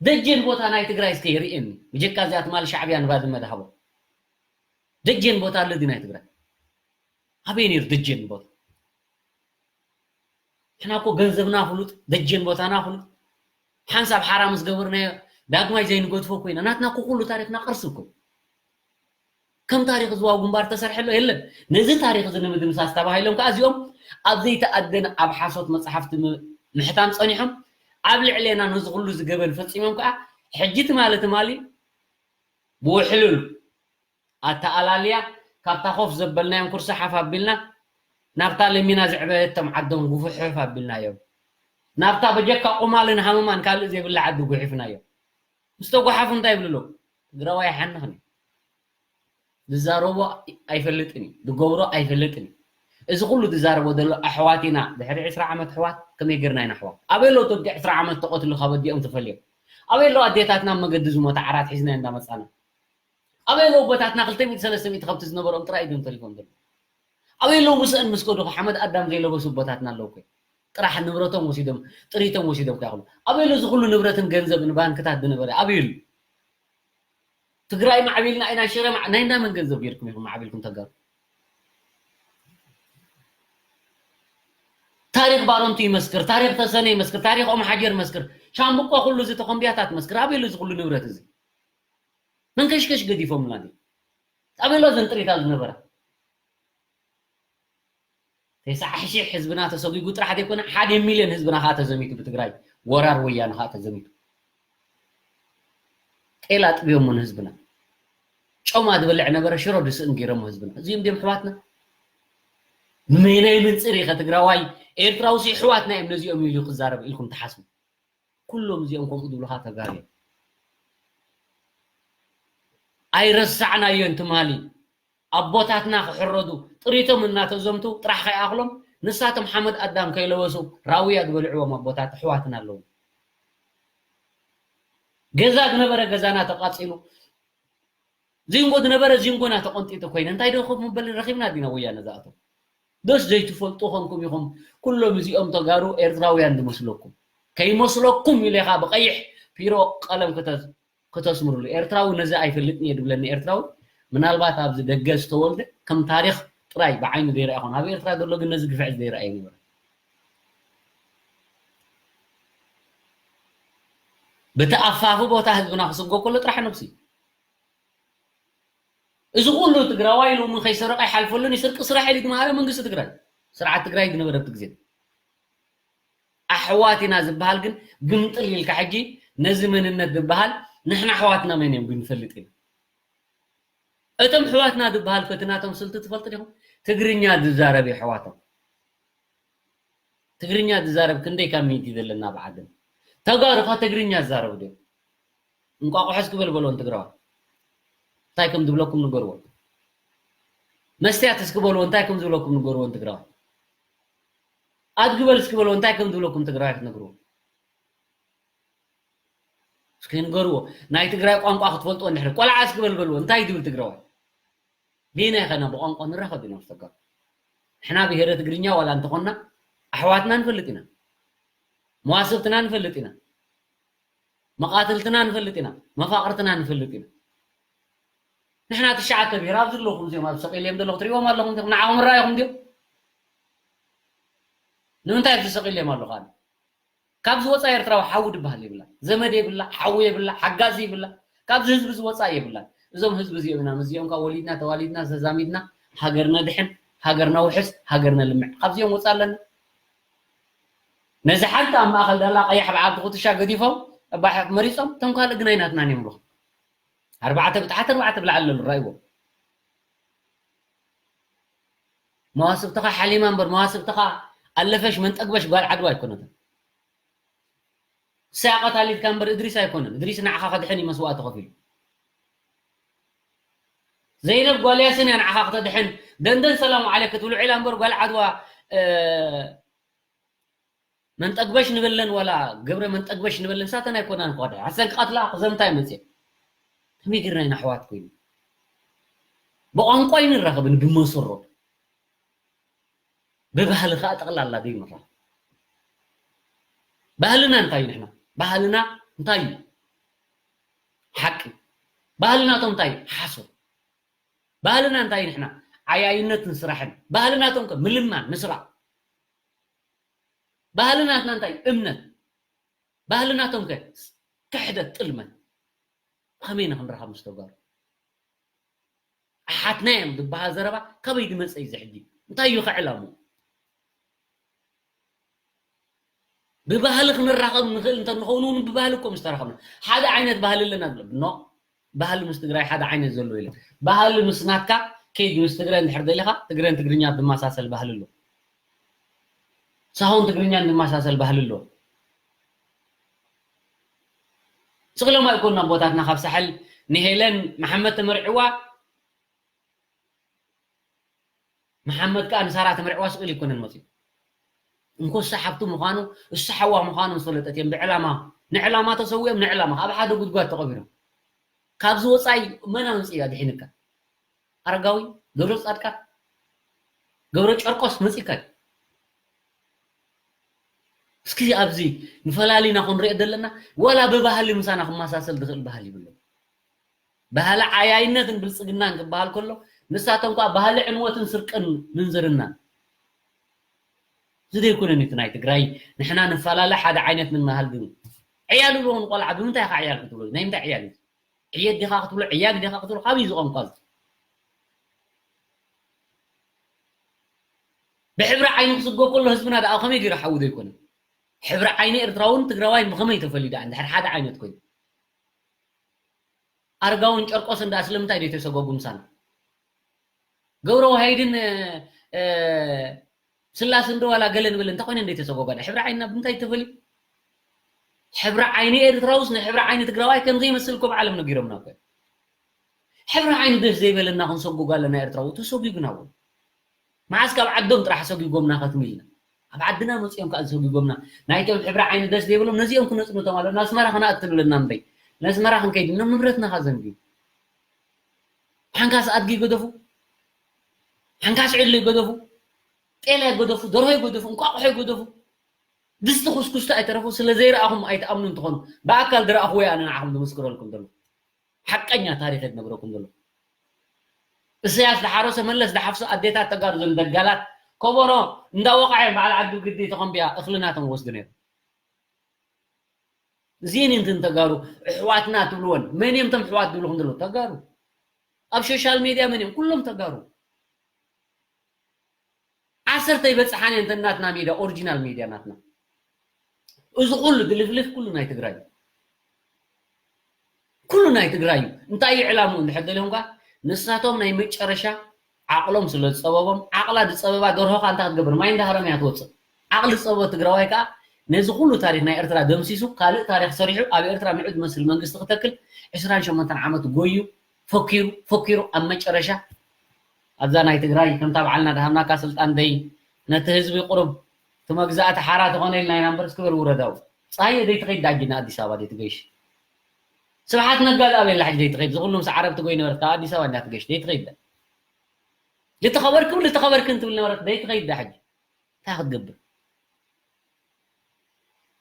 ደጀን ቦታ ናይ ትግራይ እስከ የርእየኒ። ብጀካ እዚኣ ትማሊ ሻዕብያ ንባድመ ዝሃቦ። ደጀን ቦታ ኣሎ ድዩ ናይ ትግራይ? ኣበይ ነይሩ ደጀን ቦታ? ንሕና እኮ ገንዘብና ፍሉጥ፣ ደጀን ቦታና ፍሉጥ። ሓንሳብ ሓራ ምስ ገበርናዮ ዳግማይ ዘይንገድፎ ኮይና። ናትና እኮ ኩሉ ታሪኽና ቅርሲ እኮ እዩ። ከም ታሪኽ ህዝባዊ ግንባር ተሰርሐ ኣሎ የለን። ነዚ ታሪኽ እዚ ንምድምሳስ ተባሂሎም ከኣ እዚኦም ኣብ ዘይተኣደነ ኣብ ሓሶት መጽሓፍቲ ም-፣ ምሕታም ጸኒሖም። ኣብ ልዕሌና ነዚ ኩሉ እዚ ገበን ፈጺሞም ከኣ ሕጂ ትማሊ ትማሊ ብውሕሉል ኣተኣላልያ ካብታ ኮፍ ዘበልናዮም ኩርሲ ሓፍ ኣቢልና ናብታ ለሚና ዝዕበየቶም ዓዶም ጉፍሕፍ ኣቢልናዮም። ናብታ በጀካ ቁማልን ሃመማን ካልእ ዘይብላ ዓዲ ጉሒፍናዮም። ምስ ተጓሓፉ እንታይ ይብሉ ኣለዉ? ትግራዋይ ኣይሓንኽን እዩ። ዝዛረቦ ኣይፈልጥን እዩ፣ ዝገብሮ ኣይፈልጥን እዩ። እዚ ኩሉ ዝዛረቦ ዘሎ ኣሕዋት ኢና። ድሕሪ ዕስራ ዓመት ኣሕዋት ከመይ ጌርና ኢና ኣሕዋት? ኣበይ ኣለዉ እቶም ዕስራ ዓመት ተቐትሉ ካብ ኣዲኦም ተፈልዮም? ኣበይ ኣለዉ ኣዴታትና ኣብ መገዲ ዝሞታ ዓራት ሒዝና እንዳመጻና? ኣበይ ኣለዉ ኣቦታትና ክልተ ሚእቲ ሰለስተ ሚእቲ ከብቲ ዝነበሮም ጥራይ እዮም ተሪፎም ዘለዉ? ኣበይ ኣለዉ ምስአን ምስ ከዱ ሓመድ ኣዳም ዘይለበሱ ኣቦታትና ኣለዉ እኮ? ጥራሕ ንብረቶም ወሲዶም፣ ጥሪቶም ወሲዶም እኮ ይኹኑ። ኣበይ ኣለዉ እዚ ኩሉ ንብረትን ገንዘብን ባንክታት ዝነበረ ኣበይ ኣሉ? ትግራይ ማዕቢልና ኢና፣ ሽረ ማዕ-፣ ናይ እንዳመን ገንዘብ ጌርኩም ኢኹም ማዕቢልኩም ተጋሩ? ታሪኽ ባረንቱ ይመስክር፣ ታሪኽ ተሰነ ይመስክር፣ ታሪኽ ኦም ሓጀር ይመስክር፣ ሻምብቆ ኩሉ እዚ ተኾምብያታት መስክር። ኣበይ ኣሎ እዚ ኩሉ ንብረት እዚ? መንከሽከሽ ገዲፎምልና ድዩ? ኣበይ ኣሎ እዘን ጥሪታት ዝነበራ? ተስዓ ሺሕ ህዝብና ተሰጒጉ ጥራሕ ዘይኮነ፣ ሓደ ሚልዮን ህዝብና ኸዓ ተዘሚቱ ብትግራይ ወራር ወያነ ኸዓ ተዘሚቱ። ጤል ኣጥብዮሞ ንህዝብና። ጮማ ዝበልዕ ነበረ፣ ሽሮ ድስእን ገይሮሞ ህዝብና። እዚኦም ድዮም ኣሕዋትና? ንመይናይ ምንጽር ኢኸ ትግራዋይ፣ ኤርትራውሲ ኣሕዋትና እዮም ነዚኦም ኢሉ ክዛረብ ኢልኩም ትሓስቡ? ኩሎም እዚኦም ከምኡ ዝብሉኻ ተጋሩ እዮም። ኣይረሳዕናዮን ትማሊ ኣቦታትና ክሕረዱ ጥሪቶም እናተዘምቱ ጥራሕ ከይኣኽሎም ንሳቶም ሓመድ ኣዳም ከይለበሱ ራውያ ዝበልዕዎም ኣቦታት ኣሕዋትና ኣለዉ። ገዛ ዝነበረ ገዛና ተቃጺሉ፣ ዚንጎ ዝነበረ ዚንጎና ተቆንጢጡ ኮይነ፣ እንታይ ዶ ኮፍ ምበል ረኺብና ዲና ወያነ ዝኣቶም? ዶስ ዘይትፈልጡ ኮንኩም ኢኹም? ኩሎም እዚኦም ተጋሩ ኤርትራውያን ዝመስለኩም። ከይመስለኩም ኢለ ኢኻ ብቀይሕ ፒሮ ቀለም ክተ-፣ ክተስምርሉ። ኤርትራዊ ነዚ ኣይፈልጥን እየ ድብለኒ ኤርትራዊ፣ ምናልባት ኣብዚ ደገ ዝተወልደ ከም ታሪኽ ጥራይ ብዓይኑ ዘይረኣ ይኾን። ኣብ ኤርትራ ዘሎ ግን ነዚ ግፍዒ ዘይረኣ ይነበረ። በቲ ኣፋፊ ቦታ ህዝብና ክስጎ ከሎ ጥራሕ ነብሲ። እዚ ኩሉ ትግራዋይ ሎሚ ከይሰረቀ ኣይሓልፈሉን፣ ይስርቂ ስራሕ ኢሉ ዝመሃረ መንግስቲ ትግራይ፣ ስርዓት ትግራይ ዝነበረ ኣብቲ ግዜ። ኣሕዋት ኢና ዝበሃል ግን ግምጥል ኢልካ ሕጂ ነዚ መንነት ዝበሃል ንሕና ኣሕዋትና መን እዮም ግን ንፈልጥ ኢና። እቶም ኣሕዋትና ዝበሃል ከ እቲ ናቶም ስልቲ ትፈልጡ ዲኹም? ትግርኛ ዝዛረብ እዩ ኣሕዋቶም። ትግርኛ ዝዛረብ ክንደይ ካብ ሚእቲ ዘለና ብዓድና? ተጋሩ ኸ ትግርኛ ዝዛረቡ ድዮም? እንቋቑሖ እስኪ በል በልዎ ንትግራዋይ። እንታይ ከም ዝብለኩም ንገርዎ። መስትያት እስኪ በልዎ እንታይ ከም ዝብለኩም ንገርዎ ንትግራዋይ። ኣድጊ በል እስኪ በልዎ እንታይ ከም ዝብለኩም ትግራዋይ ክትነግርዎ። እስኪ ንገርዎ። ናይ ትግራይ ቋንቋ ክትፈልጥዎ እንድሕር ቆልዓ እስኪ በል በልዎ እንታይ ዝብል ትግራዋይ። በየናይ ኸና ብቋንቋ ንራኸብ ኢና ምስ ተጋሩ? ንሕና ብሄረ ትግርኛ ዋላ እንተኾንና ኣሕዋትና ንፈልጥ ኢና። መዋስብትና ንፈልጥ ኢና። መቓትልትና ንፈልጥ ኢና። መፋቕርትና ንፈልጥ ኢና። ንሕና ትሽዓተ ብሄር ኣብዚ ኣለኹም እዚኦም ኣብ ሰቒለ እዮም ዘለኹ ትሪእዎም ኣለኹም እዚኦም ንዓኹም ራእኹም ድዮም? ንምንታይ ኣብዚ ሰቒለ እዮም ኣለኹ ኣነ? ካብዚ ወፃኢ ኤርትራዊ ሓዊ ድበሃል የብላ፣ ዘመድ የብላ፣ ሓዊ የብላ፣ ሓጋዚ የብላ። ካብዚ ህዝቢ እዚ ወፃኢ የብላን። እዞም ህዝቢ እዚኦም ኢና ምስዚኦም ካብ ወሊድና ተዋሊድና ተዛሚድና ሃገር ነድሕን፣ ሃገር ነውሕስ፣ ሃገር ነልምዕ። ካብዚኦም ወፃኢ ኣለና። ነዚ ሓንቲ ኣብ ማእኸል ዳላ ቀያሕ በዓልቲ ኩትሻ ገዲፎም እባ መሪፆም፣ እቶም ካልእ ግን ኣይናትናን እዮም። ርኹም ኣርባዕተ ብታሕቲ ኣርባዕተ ብላዕሊ ኣለሉ ራእይዎም። መዋስብትኻ ሓሊማ እምበር መዋስብትኻ ኣለፈሽ መንጠግበሽ ጓል ዓድዋ ኣይኮነትን። እሳ እያ ቀታሊትካ እምበር እድሪስ ኣይኮነን። እድሪስ ንዓኻ ከድሕን እዩ መስዋእቲ ከፊሉ። ዘይነብ ጓል ያሲን እያ ንዓኻ ክተድሕን። ደንደን ሰላም ዓለይክ ክትብሉ ዒላ እምበር ጓል ዓድዋ፣ እ፣ መንጠግበሽ ንበለን ዋላ ገብረ መንጠግበሽ ንበለን ሳተን ኣይኮናን ክኸዳ። ኣሰን ክቐትላ ክዘምታ ይመጽእ። ከመይ ጌርና ኢና ኣሕዋት ኮይኑ? ብቋንቋ ኣይንራኸብን ብመሰሮ። ብባህሊ ኸኣ ጠቕላላ ዘይንራኸብ። ባህልና እንታይ እዩ ንሕና? ባህልና እንታይ እዩ? ሓቂ። ባህልናቶም እንታይ እዩ? ሓሶት። ባህልና እንታይ እዩ ንሕና? ዓያይነትን ስራሕን። ባህልናቶም ከ ምልማን፣ ምስራቕ። ባህልናትና እንታይ እዩ? እምነት። ባህልናቶም ከ ክሕደት፣ ጥልመት። ከመይ ኢና ክንራኸብ ምስ ተጋሩ? ኣሓትና እዮም ዝበሃል ዘረባ ካበይ ዝመጸ እዩ እዚ ሕጂ? እንታይ እዩ ከዕላሙ? ብባህሊ ክንራኸብ ንኽእል እንተ ንኸውን እውን ብባህሊ እኮ ምስ ተራኸብና። ሓደ ዓይነት ባህሊ ኣለና ዝብሎ። ኖ፣ ባህሊ ምስ ትግራይ ሓደ ዓይነት ዘለዎ የለን። ባህሊ ምስ ናትካ ከይድ ምስ ትግረ እንድሕር ደሊኻ፣ ትግረን ትግርኛ ዝመሳሰል ባህሊ ኣሎ። ሳሆን ትግርኛን ዝመሳሰል ባህሊ ኣሎ። ስቕ ኢሎም ኣይኮኑን ኣቦታትና ካብ ሳሕል ንሄለን መሓመድ ተመርዕዋ፣ መሓመድ ከኣ ንሳራ ተመርዕዋ ስቕ ኢሉ ኣይኮነን መጺኡ። እንኮ እሳ ሓብቱ ምዃኑ፣ እሳ ሓዋ ምዃኑ ዝፈለጠት እዮም ብዕላማ፣ ንዕላማ ተሰዊኦም፣ ንዕላማ ኣብ ሓደ ጉድጓድ ተቐቢሮም። ካብዚ ወጻኢ መን ኣምጺኡ ኣድሒንካ? ኣረጋዊ ገብረ ጻድቃን፣ ገብረ ጨርቆስ መጺካ እዩ። እስኪ ኣብዚ ንፈላሊና ክንሪኦ ዘለና፣ ዋላ ብባህሊ ምሳና ክመሳሰል ዝኽእል ባህሊ ይብሎም። ባህሊ ዓያይነትን ብልጽግናን ክበሃል ከሎ፣ ንሳቶም ከኣ ባህሊ ዕንወትን ስርቅን ምንዝርናን። እዚ ዘይኮነን እቲ ናይ ትግራይ፣ ንሕና ንፈላለ ሓደ ዓይነት ንበሃል ግን። ዕያል ዝብልዎ ንቆልዓ ብምንታይ ኢኻ ዕያል ክትብሎ? ናይ ምንታይ ዕያል እዩ? ዕየት ዲኻ ክትብሎ፣ ዕያግ ዲኻ ክትብሎ፣ ካበይ እዚ ቋንቋ እዚ? ብሕብሪ ዓይኒ ክስጎ ከሎ ህዝብና ደኣ ከመይ ገይሩ ሓዊ ዘይኮነ? ሕብሪ ዓይኒ ኤርትራውን ትግራዋይን ብኸመይ ተፈልዩ ደኣ እንድሕር ሓደ ዓይነት ኮይኑ? ኣርጋውን ጨርቆስን ደኣ ስለምንታይ ደይተሰጎጉ ምሳና? ገብረ ዋህይድን፣ እ፣ ስላስን ዶ ዋላ ገለ ንበል እንተኾይነን ደይተሰጎጋ ደኣ? ሕብሪ ዓይንና ብምንታይ ተፈልዩ? ሕብሪ ዓይኒ ኤርትራውስ ንሕብሪ ዓይኒ ትግራዋይ ከም ዘይመስል እኮ ብዓለም ነጊሮምና እኮ። ሕብሪ ዓይኒ ደስ ዘይበለና ክንሰጉግ ኣለና ኤርትራዊ፣ ተሰጒጉና እውን። መዓስ ካብ ዓዶም ጥራሕ ሰጒጎምና ከትም ኢልና? ኣብ ዓድና መጺኦም ከኣ ዝሰጒጎምና። ናይቶም ሕብሪ ዓይኒ ደስ ዘይብሎም ነዚኦም ክነጽንቶም ኣለና። ኣስመራ ክነኣቱ ኣለና እምበይ። ንኣስመራ ክንከይድ ኢሎም ንብረትና ከኣ ዘንብዩ። ሓንካስ ኣድጊ ይገደፉ፣ ሓንካስ ዒሉ ይገደፉ፣ ጤል ይገደፉ፣ ደርሆ ይገደፉ፣ እንቋቑሖ ይገደፉ። ድስቲ ኩስኩስቲ ኣይተረፉ። ስለ ዘይረኣኹም ኣይትኣምኑ እንትኾኑ፣ ብኣካል ዝረኣኹዎ እየ ኣነ ንዓኹም ዝምስክረልኩም ዘለኹ። ሓቀኛ ታሪኽ እየ ዝነግረኩም ዘለኹ። እሰያስ ዝሓረሶ፣ መለስ ዝሓፍሶ፣ ኣዴታት ተጋሩ ዘን ደጋላት ከበሮ እንዳወቕዐ በዓል ዓዲ ግዲ ተኾምቢያ እኽሊ ናቶም ወስዱ ነይሩ። እዚን እንትን ተጋሩ ኣሕዋትና ትብልወን፣ መን እዮም እቶም ኣሕዋት ትብልኹም ዘለዉ? ተጋሩ። ኣብ ሶሻል ሜድያ መን እዮም? ኩሎም ተጋሩ። ዓሰርተ ይበጽሓን እየን እተን ናትና ሜድያ፣ ኦሪጂናል ሜድያ ናትና። እዚ ኩሉ ድልፍልፍ ኩሉ ናይ ትግራይ እዩ። ኩሉ ናይ ትግራይ እዩ። እንታይ እዩ ዕላምኡ እንድሕር ደሊኹም ከኣ፣ ንሳቶም ናይ መጨረሻ ዓቕሎም ስለ ዝጸበቦም፣ ዓቕላ ዝጸበባ ደርሆ ከኣ እንታይ ክትገብር? ማይ እንዳሃረመ እያ ትወጽእ። ዓቕሊ ዝጸበቦ ትግራዋይ ከኣ ነዚ ኩሉ ታሪኽ ናይ ኤርትራ ደምሲሱ፣ ካልእ ታሪኽ ሰሪሑ፣ ኣብ ኤርትራ ንዑ ዝመስል መንግስቲ ክተክል ዕስራን ሸሞንተን ዓመት ጎዩ፣ ፈኪሩ፣ ፈኪሩ፣ ኣብ መጨረሻ ኣብዛ ናይ ትግራይ ከምታ በዓልና ድሃብናካ ስልጣን ደይ ነቲ ህዝቢ ቁሩብ እቲ መግዛእቲ ሓራ ተኾነ ኢልና ኢና እምበር፣ እስኪ በል ውረድ ኣብኡ። ጸሃየ ደይትኸይድ ዳኣ ሕጂ ንኣዲስ ኣበባ ደይትገይሽ። ስብሓት ነጋ ደኣ በላ ሕጂ ደይትኸይድ፣ እዚ ኩሉ ምስ ዓረብ ትጎይ ነበረት፣ ካብ ኣዲስ ኣበባ እንዳትገይሽ ደይትኸይድ ዳኣ። ልተኸበርክን ልተኸበርክን ትብል ነበረት፣ ደይትኸይድ ዳኣ ሕጂ። እንታይ ክትገብር?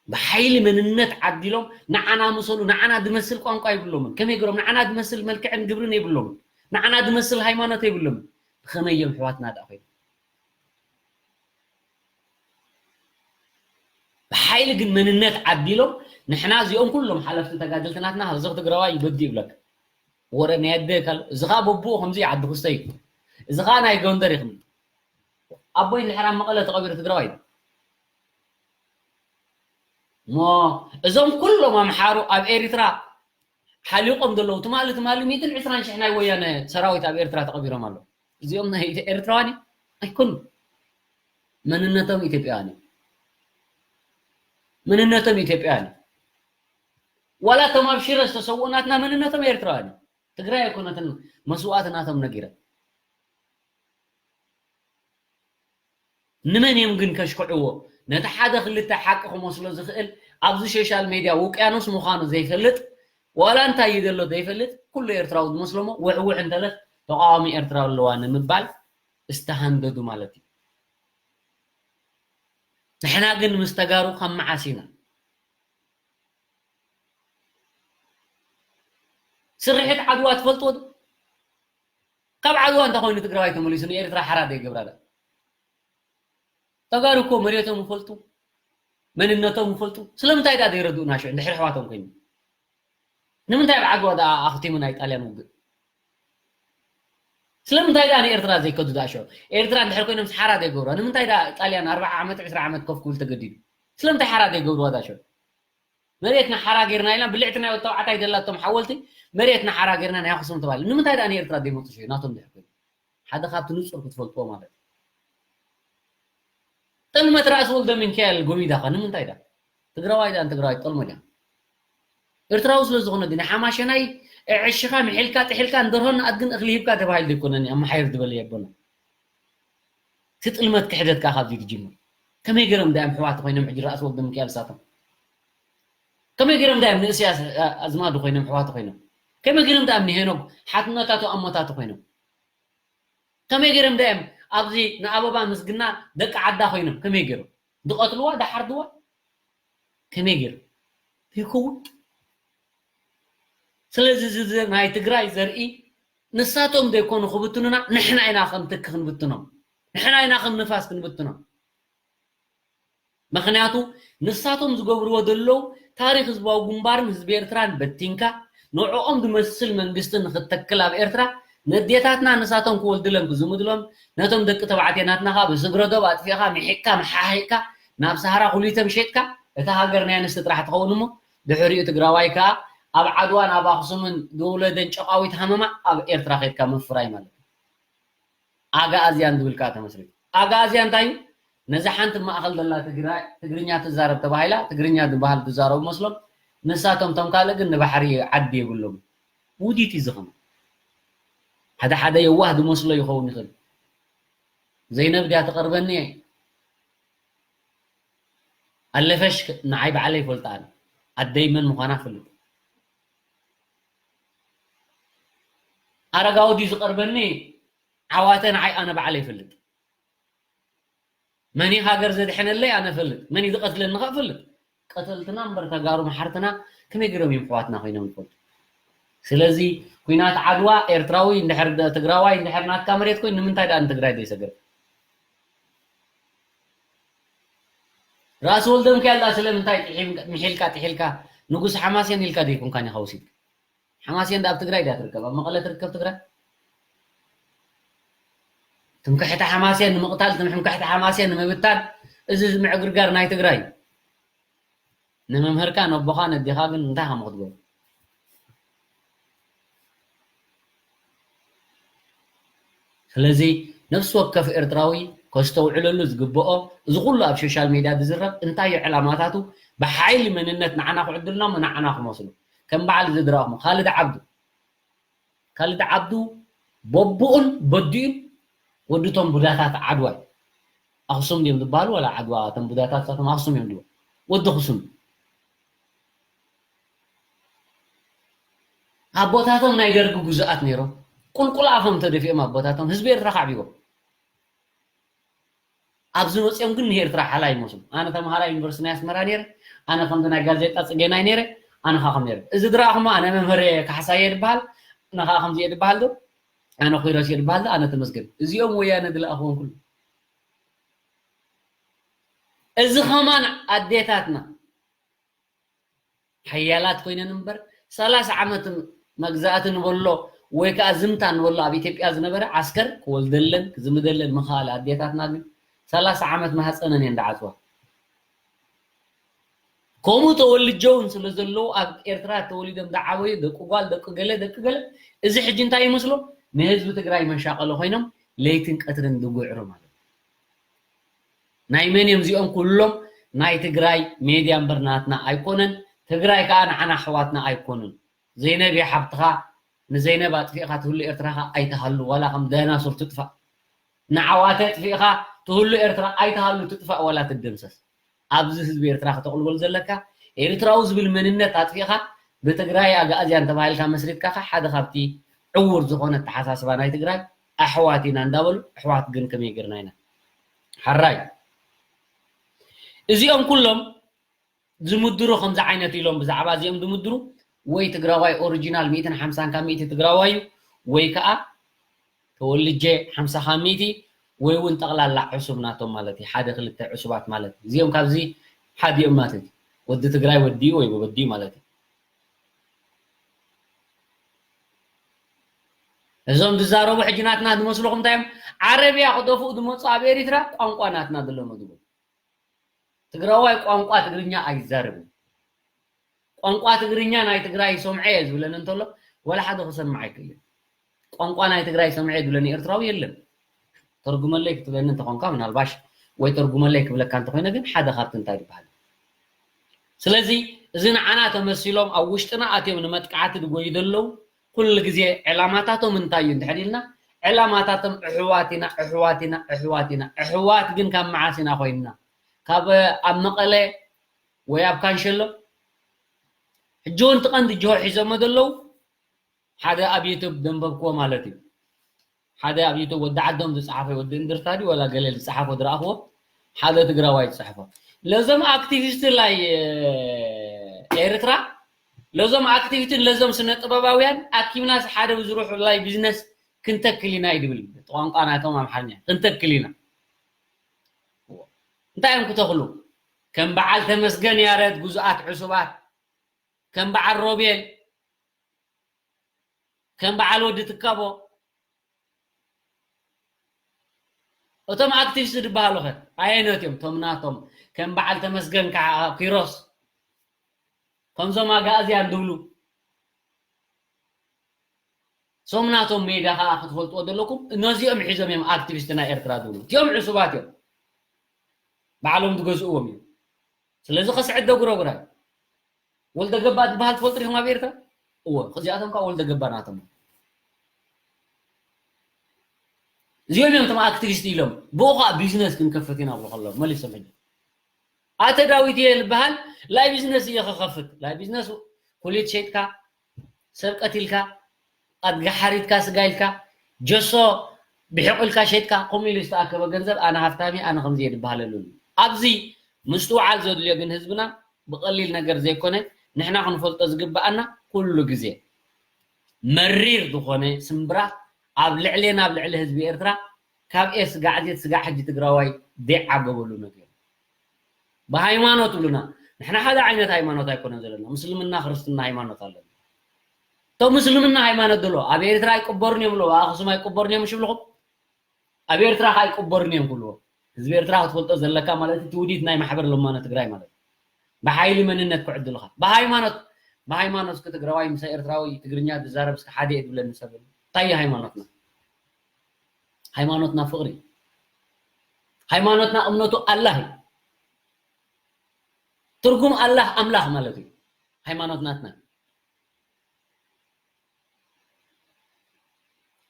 ብሓይሊ መንነት ዓዲሎም ንዓና ምሰሉ፣ ንዓና ዝመስል ቋንቋ የብሎምን። ከመይ ገይሮም ንዓና ዝመስል መልክዕን ግብርን የብሎምን። ንዓና ዝመስል ሃይማኖት የብሎምን። ብኸመይ እዮም ኣሕዋትና ደኣ ኮይኖም? ብሓይሊ ግን መንነት ዓዲሎም፣ ንሕና እዚኦም ኩሎም ሓለፍቲ ተጋደልቲ ናትና፣ እዚ ትግራዋይ ይበዲ ይብለካ። ወረ ናይ ኣደ ካል-፣ እዚ ኸኣ በብኡ ከምዚ ዓዲ ክስተ እዩ። እዚ ኸኣ ናይ ጎንደር እዩ። ኣቦይ እንድሕር ኣብ መቐለ ተቐቢሩ ትግራዋይ እዩ። እሞ እዞም ኩሎም ኣምሓሩ ኣብ ኤሪትራ ሓሊቖም ዘለዉ፣ ትማሊ፣ ትማሊ ሚእትን ዕስራን ሽሕ ናይ ወያነ ሰራዊት ኣብ ኤርትራ ተቐቢሮም ኣለዉ። እዚኦም ናይ ኤርትራውያን እዮም? ኣይኮኑን። መንነቶም ኢትዮጵያውያን እዩ። መንነቶም ኢትዮጵያውያን እዩ። ዋላ እቶም ኣብ ሽረ ዝተሰውኡ ናትና መንነቶም ኤርትራውያን እዩ። ትግራይ ኣይኮነትን መስዋእቲ ናቶም ነጊረ። ንመን እዮም ግን ከሽክዕዎ? ነቲ ሓደ ክልተ ሓቂ ክመስሎ ዝኽእል፣ ኣብዚ ሶሻል ሜድያ ውቅያኖስ ምዃኑ ዘይፈልጥ፣ ዋላ እንታይ እዩ ዘሎ ዘይፈልጥ፣ ኩሉ ኤርትራዊ ዝመስሎሞ ውሕውሕ እንተለስ ተቃዋሚ ኤርትራ ኣለዋ ንምባል ዝተሃንደዱ ማለት እዩ። ንሕና ግን ምስ ተጋሩ ካብ መዓስ ኢና? ስርሒት ዓድዋ ትፈልጥዎ ዶ? ካብ ዓድዋ እንታይ ኮይኑ ትግራዋይ ተመሊሱ ንኤርትራ ሓራ ዘይገብራ ዶ? ተጋሩ እኮ መሬቶም ይፈልጡ፣ መንነቶም ይፈልጡ። ስለምንታይ ደኣ ዘይረድኡና ሽዑ እንድሕር ኣሕዋቶም ኮይኑ? ንምንታይ ኣብ ዓድዋ ደኣ ኣኽቲሙ ናይ ጣልያን ውግእ? ስለምንታይ ደኣ ንኤርትራ ዘይከዱ ደኣ ሽዑ? ኤርትራ እንድሕር ኮይኖም ሓራ ዘይገብሩዋ፣ ንምንታይ ደኣ ጣልያን ኣርብዓ ዓመት፣ ዕስራ ዓመት ከፍ ክብል ተገዲዱ? ስለምንታይ ሓራ ዘይገብሩዋ ደኣ ሽዑ? መሬትና ሓራ ጌርና ኢልና፣ ብልዕቲ ናይ ወዲ ተባዕታይ ዘላቶም ሓወልቲ፣ መሬትና ሓራ ጌርና ናይ ኣኽሱም ተባሂሉ። ንምንታይ ደኣ ንኤርትራ ዘይመጹ ሽዑ ናቶም እንድሕር ኮይኑ? ሓደ ካብቲ ንጹር ክትፈልጥዎ ማለት እዩ። ጥልመት ራእሲ ወልደ ሚካኤል ጎሚዳ ኸ ንምንታይ ዳ? ትግራዋይ ዳ ንትግራዋይ ጥልሞ ዳ? ኤርትራዊ ስለ ዝኾነ ግን ሓማሸናይ ዕሽኻ ምሒልካ ጥሒልካ ንደርሆን ንኣድግን እኽሊ ሂብካ ተባሂሉ ዘይኮነን ኣመሓይር ዝበለ የቦና። እቲ ጥልመት ክሕደት ከዓ ካብዚ ትጅምር። ከመይ ገይሮም ዳዮም ኣሕዋት ኮይኖም ሕጂ ራእሲ ወልደ ሚካኤል ሳቶም? ከመይ ገይሮም ዳዮም ንእስያስ ኣዝማዱ ኮይኖም ኣሕዋት ኮይኖም? ከመይ ገይሮም ዳዮም ንሄኖክ ሓትነታቱ ኣሞታቱ ኮይኖም? ከመይ ገይሮም ዳዮም ኣብዚ ንኣበባ ምስግና ደቂ ዓዳ ኮይኖም ከመይ ገይሮም ዝቐትልዋ ዳሓርድዋ? ከመይ ገይሮም ይኸውን? ስለዚ እዚ ናይ ትግራይ ዘርኢ ንሳቶም ዘይኮኑ ክብትኑና፣ ንሕና ኢና ከም ትኪ ክንብትኖም፣ ንሕና ኢና ከም ንፋስ ክንብትኖም። ምኽንያቱ ንሳቶም ዝገብርዎ ዘለዉ ታሪኽ ህዝባዊ ግንባርን ህዝቢ ኤርትራን በቲንካ ንዕኦም ዝመስል መንግስቲ ንክትተክል ኣብ ኤርትራ ነዴታትና ንሳቶም ክወልድለን ክዝምድሎም ነቶም ደቂ ተባዕትዮ ናትና ከዓ ብስግረ ዶብ ኣጥፊእካ ምሒቅካ መሓሒቅካ ናብ ሰሃራ ኩሊቶም ሸጥካ እታ ሃገር ናይ ኣንስቲ ጥራሕ ትኸውን እሞ ድሕሪኡ ትግራዋይ ከዓ ኣብ ዓድዋን ኣብ ኣክሱምን ዝውለደን ጨቃዊት ሃመማ ኣብ ኤርትራ ከድካ ምፍራይ ማለት እዩ። ኣግኣዝያን ዝብል ከዓ ተመስሪቱ። ኣግኣዝያን እንታይ እዩ? ነዛ ሓንቲ ማእኸል ዘላ ትግራይ ትግርኛ ትዛረብ ተባሂላ ትግርኛ ዝበሃል ዝዛረቡ መስሎም ንሳቶም ቶም ካልእ ግን ንባሕሪ ዓዲ የብሎም። ውዲት እዩ ዝኸም ሓደ ሓደ የዋህ ዝመስሎ ይኸውን ይኽእል። ዘይነብ ድያ ትቐርበኒ ኣለፈሽ ንዓይ ባዕለይ ይፈልጣ ኣነ ኣደይ መን ምዃና ፈልጥ ኣረጋዊ ድዩ ዝቐርበኒ ዓዋተ ንዓይ ኣነ ባዕለ ይፈልጥ መን ሃገር ዘድሐነለይ ኣነ ፈልጥ መን ዝቐትለኒ ኸ ፈልጥ ቀተልትና እምበር ተጋሩ መሓርትና ከመይ ገይሮም እዮም ሕዋትና ኮይኖም ይፈልጡ ስለዚ ኩናት ዓድዋ ኤርትራዊ እንድሕር ትግራዋይ እንድሕር ናትካ መሬት ኮይኑ ንምንታይ ደኣ ንትግራይ ዘይሰገር ራእሲ ወልደሚካኤል ደኣ ስለምንታይ ምሒልካ ጥሒልካ ንጉስ ሓማሴን ኢልካ ዘይኮንካን ኢኻ ወሲድካ ሓማሴን ደኣ ኣብ ትግራይ ድያ ትርከብ ኣብ መቐለ ትርከብ ትግራይ ትምክሕቲ ሓማሴን ንምቕታል ትምክሕቲ ሓማሴን ንምብታን እዚ ምዕግርጋር ናይ ትግራይ እዩ ንመምህርካ ነቦኻ ነዴኻ ግን እንታይ ከም ክትገብሩ ስለዚ ነፍሲ ወከፍ ኤርትራዊ ከስተውዕለሉ ዝግብኦ እዚ ኩሉ ኣብ ሶሻል ሜድያ ዝዝረብ እንታይ እዩ ዕላማታቱ ብሓይሊ መንነት ንዓና ክዕድልና እሞ ንዓና ክመስሉ ከም በዓል እዚ ዝረኣኹሞ ካልድ ዓብዱ ካልድ ዓብዱ በቡኡን በዲኡን ወድቶም ቡዳታት ዓድዋ ኣኽሱም ድዮም ዝበሃሉ ዋላ ዓድዋ እቶም ቡዳታት ሳቶም ኣኽሱም እዮም ድዎ ወዲ ኣኽሱም ኣቦታቶም ናይ ደርጊ ግዙኣት ነይሮም ቁልቁል ኣፎም ተደፊኦም ኣቦታቶም ህዝቢ ኤርትራ ካዕቢዎም ኣብዚ መፅኦም ግን ንኤርትራ ሓላ ይመስሉ ኣነ ተምሃራ ዩኒቨርሲቲ ናይ ኣስመራ ነይረ ኣነ ከምዚ ናይ ጋዜጣ ፅገናይ ነይረ ኣነ ካኹም ነይረ እዚ ድረኣኹሞ ኣነ መምህር ካሕሳየ ይበሃል ኣነ ከዓ ከምዚ እየ ዝበሃል ዶ ኣነ ኮይረስ እየ ዝበሃል ዶ ኣነ ተመስገን እዚኦም ወያነ ዝለኣኽዎም ኩሉ እዚ ኸማን ኣዴታትና ሓያላት ኮይነን እምበር ሰላሳ ዓመት መግዛእቲ ንበሎ ወይ ከዓ ዝምታ ንበሎ ኣብ ኢትዮጵያ ዝነበረ ዓስከር ክወልደለን ክዝምደለን ምኽኣለ ኣዴታትና ግን ሰላሳ ዓመት ማህፀነን እየን ዝዓፅዋ ከምኡ ተወልጀውን ስለ ዘለዉ ኣብ ኤርትራ ተወሊዶም ዝዓበዩ ደቂ ጓል ደቂ ገለ ደቂ ገለ እዚ ሕጂ እንታይ ይመስሎ ንህዝቢ ትግራይ መሻቀሊ ኮይኖም ለይትን ቀትርን ዝጉዕሩ ማለት ናይ መን እዮም እዚኦም ኩሎም ናይ ትግራይ ሜድያ እምበር ናትና ኣይኮነን ትግራይ ከዓ ንዓና ኣሕዋትና ኣይኮኑን ዘይነብ እየ ሓብትኻ ንዘይነብ ኣጥፊእኻ ትህሉ ኤርትራኻ ኣይትሃሉ ዋላ ከም ዳይናሶር ትጥፋእ ንዓዋተ ኣጥፊእኻ ትህሉ ኤርትራ ኣይትሃሉ ትጥፋእ ዋላ ትደምሰስ ኣብዚ ህዝቢ ኤርትራ ከተቕልበሉ ዘለካ ኤርትራዊ ዝብል መንነት ኣጥፊእኻ ብትግራይ ኣግኣዝያን ተባሂልካ መስሪትካ ሓደ ካብቲ ዕውር ዝኾነ ኣተሓሳስባ ናይ ትግራይ ኣሕዋት ኢና እንዳበሉ ኣሕዋት ግን ከመይ ገርና ኢና ሓራይ እዚኦም ኩሎም ዝምድሩ ከምዚ ዓይነት ኢሎም ብዛዕባ እዚኦም ዝምድሩ ወይ ትግራዋይ ኦሪጂናል ሚእትን ሓምሳን ካብ ሚእቲ ትግራዋይ እዩ ወይ ከዓ ተወልጀ ሓምሳ ካብ ሚእቲ ወይ እውን ጠቕላላ ዕሱብ ናቶም ማለት እዩ ሓደ ክልተ ዕሱባት ማለት እዩ እዚኦም ካብዚ ሓዲኦም ማለት እዩ ወዲ ትግራይ ወዲኡ ወይ ወዲኡ ማለት እዩ እዞም ዝዛረቡ ሕጂ ናትና ዝመስልኹም እንታይ እዮም ዓረብያ ክደፍኡ ዝመፁ ኣብ ኤሪትራ ቋንቋ ናትና ዘለመ ዝብሉ ትግራዋይ ቋንቋ ትግርኛ ኣይዛረብን ቋንቋ ትግርኛ ናይ ትግራይ ሰምዐ እየ ዝብለን እንተሎ ወላ ሓደ ክሰምዕ ኣይክእልን ቋንቋ ናይ ትግራይ ሰምዐ ዝብለኒ ኤርትራዊ የለን። ተርጉመለይ ክትብለኒ እንተኾንካ ምናልባሽ፣ ወይ ተርጉመለይ ክብለካ እንተኾይነ ግን ሓደ ካብቲ እንታይ ዝበሃል። ስለዚ እዚ ንዓና ተመሲሎም ኣብ ውሽጥና ኣትዮም ንመጥቃዕቲ ዝጎዩ ዘለዉ ኩሉ ግዜ ዕላማታቶም እንታይ እዩ እንድሕር ኢልና፣ ዕላማታቶም ኣሕዋት ኢና፣ ኣሕዋት ኢና፣ ኣሕዋት ኢና። ኣሕዋት ግን ካብ መዓስ ኢና ኮይንና? ካብ ኣብ መቐለ ወይ ኣብ ካንሸሎ? ሕጂ እውን እቲ ቀንዲ ጅሆ ሒዞሞ ዘለዉ ሓደ ኣብ ዩቱብ ዘንበብክዎ ማለት እዩ። ሓደ ኣብ ዩቱብ ወዲ ዓዶም ዝጸሓፈ ወዲ እንድርታ ድዩ ወላ ገለ ዝጸሓፎ ዝረኣኽዎ ሓደ ትግራዋይ ዝጸሓፎ። ለዞም ኣክቲቪስት ላይ ኤርትራ፣ ለዞም ኣክቲቪስትን ለዞም ስነ ጥበባውያን ኣኪብናስ ሓደ ብዙርሑ ላይ ቢዝነስ ክንተክል ኢና እዩ ዝብል። ቋንቋ ናቶም ኣምሓርኛ ክንተክል ኢና። እንታይ እዮም ክተኽሉ? ከም በዓል ተመስገን ያረድ ግዙኣት ዕሱባት፣ ከም በዓል ሮቤል፣ ከም በዓል ወዲ ትካቦ። እቶም ኣክቲቪስት ዝበሃሉ ኸ ኣየኖት እዮም? እቶም ናቶም ከም በዓል ተመስገን ከዓ ኪሮስ፣ ከምዞም ኣጋእዝያን ዝብሉ። እሶም ናቶም ሜዳ ከዓ ክትፈልጥዎ ዘለኩም፣ እነዚኦም ሒዞም እዮም ኣክቲቪስት ናይ ኤርትራ ዝብሉ። እቲኦም ዕሱባት እዮም። ባዕሎም ዝገዝእዎም እዮም። ስለዚ ከስዕድ ዶ ጉረጉራይ? ወልደ ገባ ዝበሃል ትፈልጡ ዲኹም ኣብ ኤርትራ? እወ፣ እዚኣቶም ከዓ ወልደ ገባ ናቶም። እዚኦም እዮም እቶም ኣክቲቪስት ኢሎም፣ ብኡ ከዓ ቢዝነስ ክንከፍት ኢና ብሎ ከሎ መሊሶም ሕጂ። ኣተ ዳዊት እየ ዝበሃል፣ ላይ ቢዝነስ እየ ክኸፍት። ላይ ቢዝነስ ኩሊት ሸይጥካ፣ ሰብ ቀቲልካ፣ ኣድጊ ሓሪድካ፣ ስጋ ኢልካ፣ ጀሶ ብሕቑ ኢልካ ሸይጥካ፣ ከምኡ ኢሉ ዝተኣከበ ገንዘብ ኣነ ሃፍታም እየ፣ ኣነ ከምዚ እየ ዝበሃለሉ ኣሎ። ኣብዚ ምስትውዓል ዘድልዮ ግን ህዝብና ብቐሊል ነገር ዘይኮነ፣ ንሕና ክንፈልጦ ዝግብኣና ኩሉ ግዜ መሪር ዝኾነ ስምብራት ኣብ ልዕሌና፣ ኣብ ልዕሊ ህዝቢ ኤርትራ ካብ ኤስ ጋዕዜት ስጋዕ ሕጂ ትግራዋይ ዘይዓገበሉ ነገር። ብሃይማኖት ትብሉና፣ ንሕና ሓደ ዓይነት ሃይማኖት ኣይኮነን ዘለና። ምስልምና ክርስትና ሃይማኖት ኣለና። እቶም ምስልምና ሃይማኖት ዘሎ ኣብ ኤርትራ ኣይቅበሩን እዮም፣ ኣብ ኣኽሱም ኣይቅበሩን እዮም ሽብልኹም። ኣብ ኤርትራ ከኣ ኣይቅበሩን እዮም ክብልዎ። ህዝቢ ኤርትራ ክትፈልጦ ዘለካ ማለት እቲ ውዲት ናይ ማሕበር ለማኖ ትግራይ ማለት እዩ። ብሓይሊ መንነት ክዕድሉኻ። ብሃይማኖት፣ ብሃይማኖት እስኪ ትግራዋይ ምስ ኤርትራዊ ትግርኛ ዝዛረብ እስኪ ሓደ እየ ዝብለኒ ሰብ የለን። እንታይ እዩ ሃይማኖትና? ሃይማኖትና ፍቕሪ። ሃይማኖትና እምነቱ ኣላህ እዩ። ትርጉም ኣላህ ኣምላኽ ማለት እዩ። ሃይማኖት ናትና።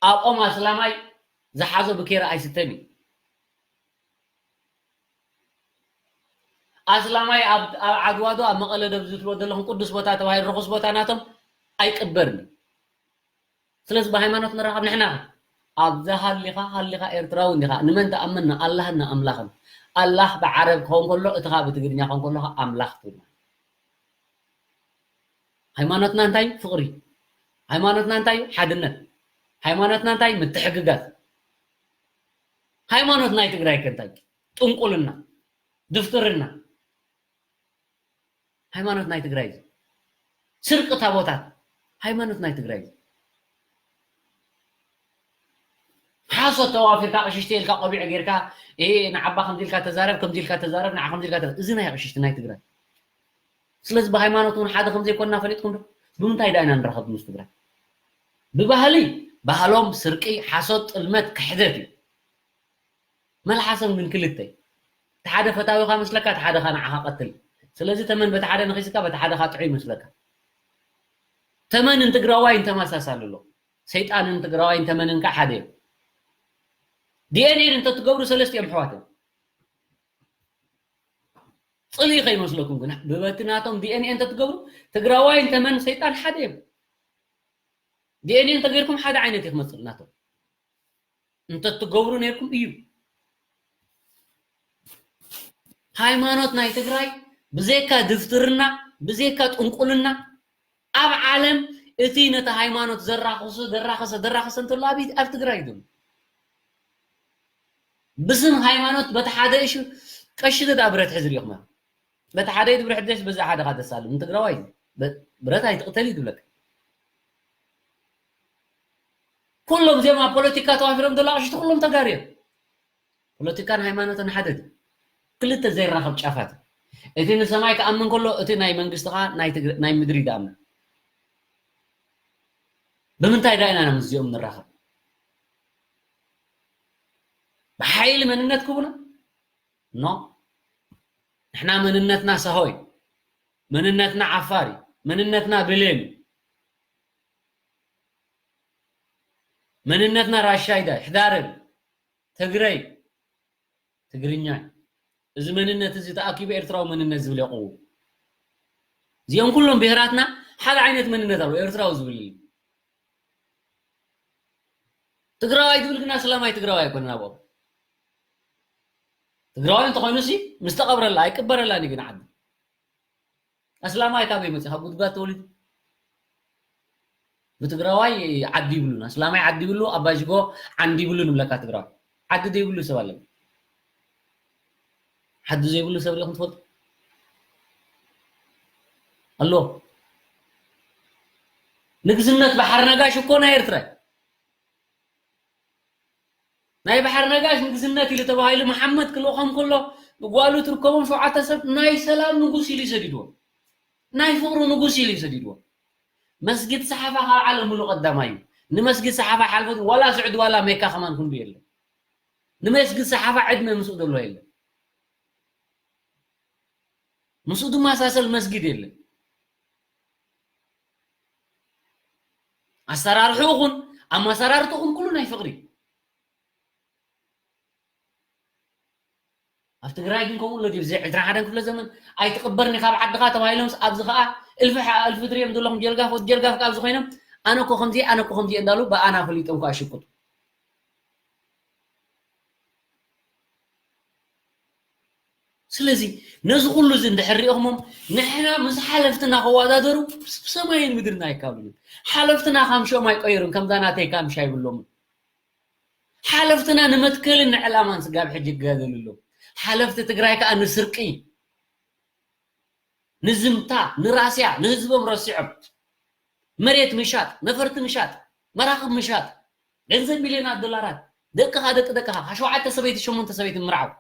ኣብ ኦም ኣስላማይ ዝሓዞ ብኬራ ኣይስተን እዩ። ኣስላማይ ኣብ፣ ኣብ ዓድዋ ዶ ኣብ መቐለ ዶ ዝትልዎ ዘለኹም ቅዱስ ቦታ ተባሂሉ ርኹስ ቦታ ናቶም ኣይቅበርን እዩ። ስለዚ ብሃይማኖት ንራኸብ ንሕና። ኣብዛ ሃሊኻ፣ ሃሊኻ ኤርትራዊ እንዲኻ። ንመን ትኣምን? ንኣላህን ንኣምላኽን። ኣላህ ብዓረብ ክኸውን ከሎ፣ እቲ ኸኣ ብትግርኛ ክኸውን ከሎ ኸኣ ኣምላኽ ትብል ማለት። ሃይማኖትና እንታይ? ፍቕሪ። ሃይማኖትና እንታይ? ሓድነት። ሃይማኖትና እንታይ? ምትሕግጋዝ። ሃይማኖት ናይ ትግራይ ከ እንታይ? ጥንቁልና፣ ድፍጥርና። ሃይማኖት ናይ ትግራይ እዩ። ስርቂ ታቦታት ሃይማኖት ናይ ትግራይ እዩ። ሓሶት ተዋፊርካ፣ ቅሽሽቲ ኢልካ፣ ቆቢዕ ጌርካ፣ እ፣ ንዓባ ከምዚ ኢልካ ተዛረብ፣ ከምዚ ኢልካ ተዛረብ፣ ንዓ ከምዚ ኢልካ ተዛረብ። እዚ ናይ ቅሽሽቲ ናይ ትግራይ። ስለዚ ብሃይማኖት እውን ሓደ ከም ዘይኮንና ፈሊጥኩም ዶ? ብምንታይ ደኣ ኢና ንራኸብ ምስ ትግራይ? ብባህሊ፣ ባህሎም ስርቂ፣ ሓሶት፣ ጥልመት፣ ክሕደት እዩ። መልሓሶም ግን ክልተ እዩ። እቲ ሓደ ፈታዊኻ መስለካ፣ እቲ ሓደ ኸኣ ንዓኻ ቀትል። ስለዚ ተመን በቲ ሓደ ነኺስካ፣ በቲ ሓደ ኸኣ ጥዑይ ይመስለካ። ተመንን ትግራዋይን ተመሳሳሊ ኣሎ። ሰይጣንን ትግራዋይን ተመንን ከኣ ሓደ እዮም። ዲ ኤን ኤ እንተትገብሩ ሰለስቲኦም ኣሕዋት እዮም። ጽልኢ ከይመስለኩም ግን፣ ብበቲ ናቶም ዲ ኤን ኤ እንተትገብሩ፣ ትግራዋይን ተመን ሰይጣን ሓደ እዮም። ዲ ኤን ኤ እንተገይርኩም ሓደ ዓይነት እዩ ክመጽእ ናቶም። እንተትገብሩ ነይርኩም እዩ። ሃይማኖት ናይ ትግራይ ብዘይካ ድፍትርና፣ ብዘይካ ጥንቁልና፣ ኣብ ዓለም እቲ ነቲ ሃይማኖት ዘራኽሱ፣ ዘራኸሰ፣ ዘራኸሰ እንተሎ ኣብ፣ ኣብ ትግራይ እዩ ዘሎ። ብስም ሃይማኖት በቲ ሓደ እሹ ቀሺ ዘዳ ብረት ሕዚ ሪእኹማ። በቲ ሓደ ኢድ ብረት ደስ በዛ ሓደ ካተሳሉ ንትግራዋይ በ-፣ ብረት ኣይትቕተል እዩ ዝብለካ። ኩሎም እዚኦም ኣብ ፖለቲካ ተዋፊሮም ዘለዉ ኣቕሽቲ ኩሎም ተጋሩ እዮም። ፖለቲካን ሃይማኖትን ሓደ ድዩ? ክልተ ዘይራኸብ ጫፋት። እቲ ንሰማይ ክኣምን ከሎ፣ እቲ ናይ መንግስቲ ኸኣ ናይ ትግረ-፣ ናይ ምድሪ ይኣምን። ብምንታይ ደኣ ኢና ምስዚኦም ንራኸብ? ብሓይሊ መንነት ክቡና ኖ። ንሕና መንነትና ሳሆ እዩ። መንነትና ዓፋር እዩ። መንነትና ብሌን እዩ። መንነትና ራሻይዳ፣ ሕዳርብ፣ ትግረይ፣ ትግርኛ እዩ። እዚ መንነት እዚ ተኣኪቡ ኤርትራዊ መንነት ዝብል የቕውም። እዚኦም ኩሎም ብሄራትና ሓደ ዓይነት መንነት ኣለዎ፣ ኤርትራዊ ዝብል እዩ። ትግራዋይ ዝብል ግን ኣስላማይ ትግራዋይ ኣይኮነን። ኣብኦም ትግራዋይ እንተኾይኑ ሲ ምስ ተቐብረላ ኣይቅበረላን እዩ ግን ዓዲ። ኣስላማይ ካበይ መፂኡ? ካብ ጉድጓድ ተወሊዱ። ብትግራዋይ ዓዲ ይብሉን፣ ኣስላማይ ዓዲ ይብሉ፣ ኣባጅጎ ዓንዲ ይብሉ ንብለካ ትግራዋይ። ዓዲ ዘይብሉ ሰብ ኣለን። ዓዲ ዘይብሉ ሰብ ሪኢኹም ትፈልጡ? ኣሎ። ንግስነት ባሕሪ ነጋሽ እኮ ናይ ኤርትራ እዩ። ናይ ባሕሪ ነጋሽ ንግስነት ኢሉ ተባሂሉ መሓመድ ክልእኾም ከሎ ጓሉ ትርከቦም ሸውዓተ ሰብ ናይ ሰላም ንጉስ ኢሉ ይሰዲድዎም። ናይ ፍቕሪ ንጉስ ኢሉ ይሰዲድዎም። መስጊድ ሰሓፋ ካብ ዓለም ሙሉ ቀዳማይ እዩ። ንመስጊድ ሰሓፋ ሓልፈት ዋላ ስዑዲ ዋላ ሜካ ከማን ክንዱ የለን። ንመስጊድ ሰሓፋ ዕድመ ምስኡ ዘሎ የለን። ምስኡ ዝመሳሰል መስጊድ የለን። ኣሰራርሕኡ ኹን ኣመሰራርትኡ ኹን ኩሉ ናይ ፍቕሪ። ኣብ ትግራይ ግን ከምኡ ኣሎ ድዩ? እዚ ዕስራን ሓደን ክፍለ ዘመን ኣይትቕበርን ኢኻ ኣብ ዓድኻ ተባሂሎምስ ኣብዚ ኸኣ እልፊ ሓ-፣ እልፊ ትሪኦም ዘለኹም ጀልጋፍ ወዲ ጀልጋፍ ካብ ዝኾይኖም ኣነ እኮ ከምዚ ኣነ እኮ ከምዚ እንዳሉ ብኣና ፈሊጦም ከኣ ሽቁጡ። ስለዚ ነዚ ኩሉ እዚ እንድሕር ሪኦኽሞም ንሕና ምስ ሓለፍትና ከወዳደሩ ብሰማይን ምድርን ኣይካብሉን። ሓለፍትና ካምሽኦም ኣይቀየሩን፣ ከምዛ ናተይ ካምሻ ይብሎምን። ሓለፍትና ንመትከልን ንዕላማን ስጋብ ሕጂ ይጋደሉ ኣለዉ። ሓለፍቲ ትግራይ ከኣ ንስርቂ፣ ንዝምታ፣ ንራስያ፣ ንህዝቦም ረሲዖም መሬት ምሻጥ፣ ነፈርቲ ምሻጥ፣ መራኽብ ምሻጥ፣ ገንዘብ ሚልዮናት ዶላራት፣ ደቅኻ፣ ደቂ ደቅኻ፣ ካብ ሸውዓተ ሰበይቲ ሸሞንተ ሰበይቲ ምርዓው።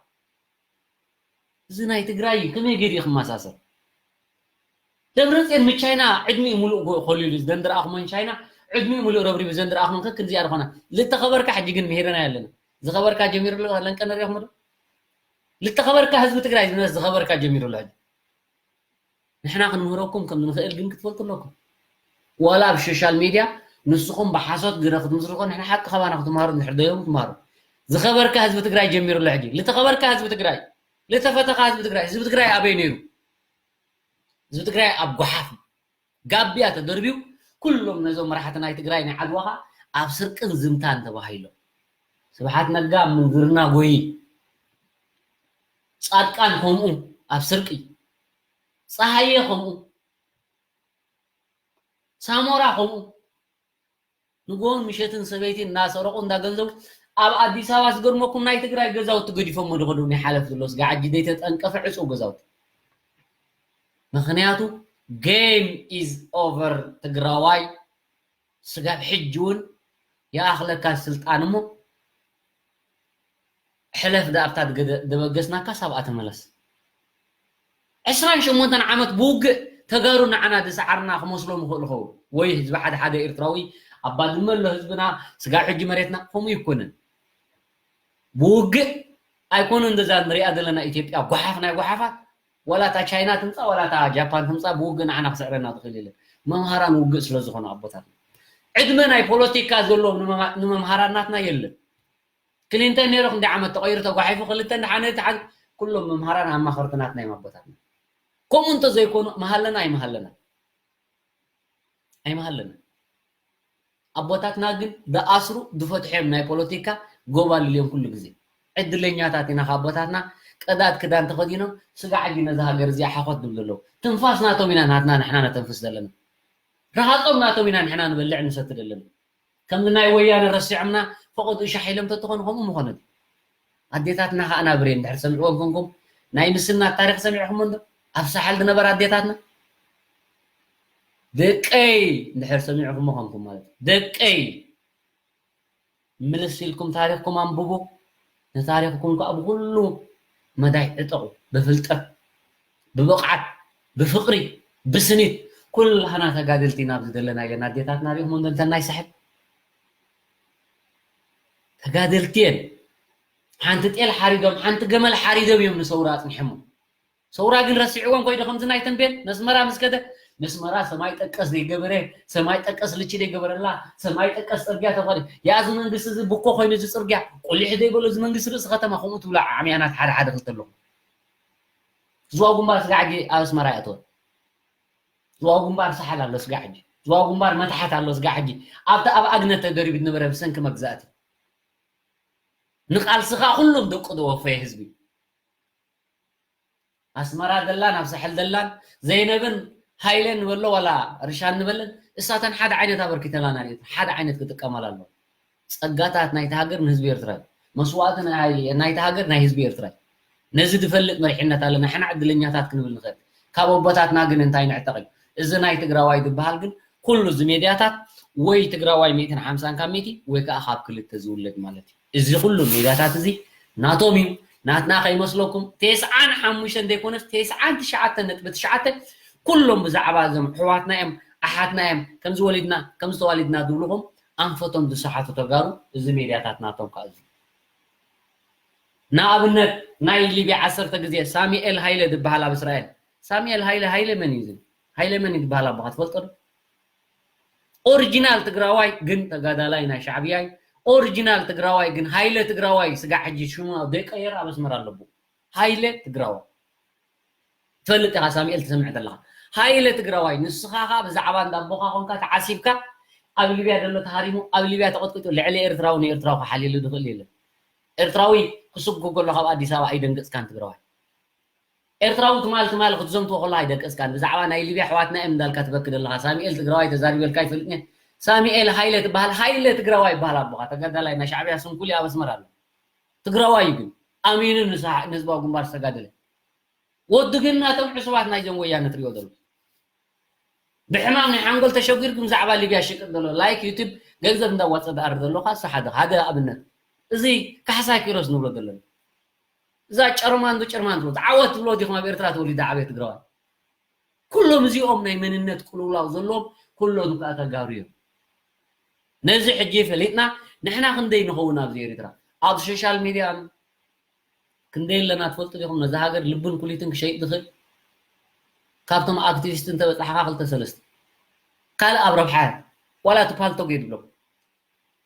እዚ ናይ ትግራይ እዩ። ከመይ ገይሩ እዩ ክመሳሰል? ደብረፅዮን ምስ ቻይና ዕድሚኡ ሙሉእ ጎ-፣ ኮሊሉ ዘን ዝረኣኹሞን ቻይና ዕድሚኡ ሙሉእ ረብሪቡ ዘን ዝረኣኹሞን ከክንዚኣ ዝኾና። ልተኸበርካ ሕጂ ግን ምሂረናዮ ኣለና። ዝኸበርካ ጀሚሩ ኣሎ፣ ለንቀ ነሪኹም ዶ? ልተኸበርካ ህዝቢ ትግራይ ዝነስ ዝኸበርካ ጀሚሩ ኣሎ ሕጂ። ንሕና ክንምህረኩም ከም ንኽእል ግን ክትፈልጡ ኣለኩም። ዋላ ኣብ ሶሻል ሚድያ ንስኹም ብሓሶት ግረ ክትምስርሑ ንሕና ሓቂ ካባና ክትምሃሩ እንድሕር ደዮም ትምሃሩ። ዝኸበርካ ህዝቢ ትግራይ ጀሚሩ ኣሎ ሕጂ። ልተኸበርካ ህዝቢ ትግራይ፣ ልተፈተኻ ህዝቢ ትግራይ፣ ህዝቢ ትግራይ ኣበይ ነይሩ? ህዝቢ ትግራይ ኣብ ጓሓፍ ጋብያ ተደርብዩ፣ ኩሎም ነዞም መራሕቲ ናይ ትግራይ ናይ ዓድዋ ኸኣ ኣብ ስርቅን ዝምታን ተባሂሎም። ስብሓት ነጋ ኣብ ምንዝርና ጎይ፣ ጻድቃን ከምኡ ኣብ ስርቂ፣ ጸሃየ ከምኡ፣ ሳሞራ ከምኡ። ንግሆን ምሸትን ሰበይቲ እናሰረቑ እንዳገንዘቡ ኣብ ኣዲስ ኣበባ ዝገርመኩም ናይ ትግራይ ገዛውቲ ገዲፎሞ ዝኸዱ ናይ ሓለፍቲ ኣሎ። ስጋ ሕጂ ዘይተጠንቀፈ ዕጹው ገዛውቲ። ምኽንያቱ game is over ትግራዋይ። ስጋብ ሕጂ እውን ይኣኽለካ ስልጣን እሞ ሕለፍ ደኣ ኣብታ ዝገደ-፣ ደበገስናካ ሳብኣ ተመለስ። ዕስራን ሸሞንተን ዓመት ብውግእ ተጋሩ ንዓና ዝሰዓርና ክመስሎም ይኽእሉ ኸውን። ወይ ህዝቢ ሓደ ሓደ ኤርትራዊ ኣብ ባድመ ኣሎ ህዝብና፣ ስጋብ ሕጂ መሬትና፣ ከምኡ ኣይኮነን። ብውግእ ኣይኮነን እንደዛ ንሪኣ ዘለና ኢትዮጵያ ጓሓፍ ናይ ጓሓፋት። ዋላ እታ ቻይና ትምጻእ፣ ዋላ እታ ጃፓን ትምጻእ፣ ብውግእ ንዓና ክስዕረና ዝኽእል የለን። መምሃራን ውግእ ስለ ዝኾኑ ኣቦታትና። ዕድመ ናይ ፖለቲካ ዘለዎም ንመማ-፣ ንመምሃራን ናትና የለን። ክሊንተን ነይሩ ክንደይ ዓመት ተቐይሩ ተጓሒፉ፣ ክልተ እንድሓነ ተሓዝ-፣ ኩሎም መምሃራን ኣማኸርቲ ናትና እዮም ኣቦታትና። ከምኡ እንተዘይኮኑ፣ መሃለና ኣይመሃለና። ኣይመሃለና። ኣቦታትና ግን ዝኣስሩ ዝፈትሑ እዮም ናይ ፖለቲካ ጎባልል እዮም ኩሉ ግዜ። ዕድለኛታት ኢና ካብ ኣቦታትና ቀዳድ ክዳን ተኸዲኖም ስጋ ዓዲ ነዛ ሃገር እዚኣ ሓኾት ዝብሉ ኣለዉ። ትንፋስ ናቶም ኢና ናትና ንሕና ነተንፍስ ዘለና። ረሃጾም ናቶም ኢና ንሕና ንበልዕ ንሰቲ ዘለና። ከምዚ ናይ ወያነ ረሲዖምና ፈቐድኡ ሻሕ ኢሎም ተትኾኑ ከምኡ ምኾነ ድዩ? ኣዴታትና ከኣ ናብሬ እንድሕር ሰሚዕዎም ኮንኩም ናይ ምስናት ታሪኽ ሰሚዕኹሞ እንዶ? ኣብ ሳሕል ዝነበራ ኣዴታትና ደቀይ እንድሕር ሰሚዕኹሞ ኮንኩም ማለት እዩ። ደቀይ ምልስ ኢልኩም ታሪኽኩም ኣንብቡ። ንታሪኽኩም ከኣ ብኹሉ መዳይ ዕጠቑ። ብፍልጠት፣ ብብቕዓት፣ ብፍቕሪ፣ ብስኒት ኩላህና ተጋደልቲ ኢና ኣብዚ ዘለና ኢለን ኣዴታትና ሪእኹም እንዶ እንተን ናይ ሳሕል ተጋደልቲ እየን። ሓንቲ ጤል ሓሪዶም፣ ሓንቲ ገመል ሓሪዶም እዮም ንሰውራ ኣጽኒሖሞ። ሰውራ ግን ረሲዕዎም ኮይዶ ከምዚ ናይ ተንቤን ነስመራ ምስ ከደ፣ ነስመራ ሰማይ ጠቀስ ዘይገበረ፣ ሰማይ ጠቀስ ልቺ ዘይገበረላ፣ ሰማይ ጠቀስ ጽርግያ ተፈሪ። ያ እዚ መንግስቲ እዚ ብኮ ኮይኑ እዚ ጽርግያ ቁሊሕ ዘይበሎ እዚ መንግስቲ ርእሲ ከተማ ከምኡ ትብሉ ዓምያናት ሓደ ሓደ ክልተ ኣለኹም። ዝዋ ጉንባር ስጋዕ ሕጂ ኣብ ኣስመራ ይኣተወ። ዝዋ ጉንባር ሰሓል ኣሎ ስጋዕ ሕጂ። ዝዋ ጉንባር መታሓት ኣሎ ስጋዕ ሕጂ። ኣብቲ ኣብ ኣግነት ተደሪቡ ዝነበረ ብሰንኪ መግዛእቲ። ንቃልስኻ ኩሎም ደቁ ዝወፈየ ህዝቢ። ኣስመራ ደላን ኣብ ሳሕል ደላን ዘይነብን ሃይለን ንበሎ ዋላ ርሻን ንበለን እሳተን ሓደ ዓይነት ኣበርኪተላና ድየን? ሓደ ዓይነት ክጥቀማላ ኣለዎ። ጸጋታት ናይቲ ሃገር ንህዝቢ ኤርትራ እዩ። መስዋእቲ ናይ-፣ ናይቲ ሃገር ናይ ህዝቢ ኤርትራ እዩ። ነዚ ዝፈልጥ መሪሕነት ኣለና። ንሕና ዕድለኛታት ክንብል ንኽእል። ካብ ኣቦታትና ግን እንታይ ንዕጠቕ እዩ? እዚ ናይ ትግራዋይ ዝበሃል ግን ኩሉ እዚ ሜድያታት ወይ ትግራዋይ ሚእትን ሓምሳን ካብ ሚእቲ ወይ ከዓ ካብ ክልተ ዝውለድ ማለት እዩ። እዚ ኩሉ ሜድያታት እዚ ናቶም እዩ፣ ናትና ከይመስለኩም። ተስዓን ሓሙሽተን ዘይኮነስ ተስዓን ትሽዓተን ነጥቢ ትሽዓተ ኩሎም ብዛዕባ እዞም ኣሕዋትና እዮም፣ ኣሓትና እዮም፣ ከምዚ ወሊድና፣ ከምዚ ተዋሊድና ዝብልኹም ኣንፈቶም ዝሰሓቱ ተጋሩ፣ እዚ ሜድያታት ናቶም ከዓ እዚ። ንኣብነት ናይ ሊብያ ዓሰርተ ግዜ ሳሚኤል ሃይለ ዝበሃል ኣብ እስራኤል፣ ሳሚኤል ሃይለ፣ ሃይለ መን እዩ እዚ? ሃይለ መን እዩ ዝበሃል ኣቦኻ ትፈልጦ ዶ? ኦሪጂናል ትግራዋይ ግን ተጋዳላይ ናይ ሻዕብያ እዩ። ኦሪጂናል ትግራዋይ ግን ሃይለ ትግራዋይ ስጋዕ ሕጂ ሽሙ ዘይቀየር ኣብ ኣስመራ ኣለቡ። ሃይለ ትግራዋይ። ትፈልጥ ኢኻ ሳሙኤል ትሰምዕ ዘለኻ። ሃይለ ትግራዋይ ንስኻ ኸኣ ብዛዕባ እንዳ ኣቦኻ ኾንካ ተዓሲብካ ኣብ ሊብያ ዘሎ ተሃሪሙ ኣብ ሊብያ ተቐጥቂጡ ልዕሊ ኤርትራዊ ንኤርትራዊ ክሓልየሉ ዝኽእል የለን። ኤርትራዊ ክስጉ ከሎ ካብ ኣዲስ ኣበባ ኣይደንገጽካን ትግራዋይ። ኤርትራዊ ትማል ትማል ክትዘምትዎ ከሎ ኣይደቀስካን። ብዛዕባ ናይ ሊብያ ኣሕዋትና እዮም እንዳልካ ትበኪ ዘለኻ። ሳሙኤል ትግራዋይ ተዛሪበልካ ይፈልጥኒ። ሳሙኤል ሃይለ ትበሃል፣ ሃይለ ትግራዋይ ይበሃል ኣቦኻ። ተጋዳላይ ናይ ሻዕብያ ስንኩል ኣብ ኣስመራ ኣሎ። ትግራዋይ እዩ ግን ኣሚኑ ንሳ-፣ ንህዝባዊ ግንባር ዝተጋደለ። ወዲ ግን ናቶም ዕሱባት ናይዞም ወያነ ትሪኦ ዘሎ። ብሕማም ናይ ሓንጎል ተሸጒርኩም ብዛዕባ ሊብያ ሽቅጥ ዘሎ ላይክ ዩቱብ ገንዘብ እንዳዋፀ ዝኣሪ ዘሎ ካሱ ሓደ፣ ሓደ ኣብነት። እዚ ካሕሳይ ኪሮስ ንብሎ ዘለና። እዛ ጨርማንዶ ጨርማንዶ ዓወት ትብሎ ዲኹም ኣብ ኤርትራ ተወሊዳ ዓበየ ትግራዋይ። ኩሎም እዚኦም ናይ መንነት ቅልውላው ዘለዎም ኩሎም ከዓ ተጋሩ እዮም። ነዚ ሕጂ ፈሊጥና ንሕና ክንደይ ንኸውን ኣብዚ ኤርትራ? ኣብ ሶሻል ሚድያ ክንደይ ኣለና ትፈልጡ ዲኹም? ነዛ ሃገር ልብን ኩሊትን ክሸይጥ ዝኽእል ካብቶም ኣክቲቪስት እንተበጻሕኻ ክልተ ሰለስተ ካልእ ኣብ ረብሓ ዋላ እቲ ፓልቶግ የድሎም።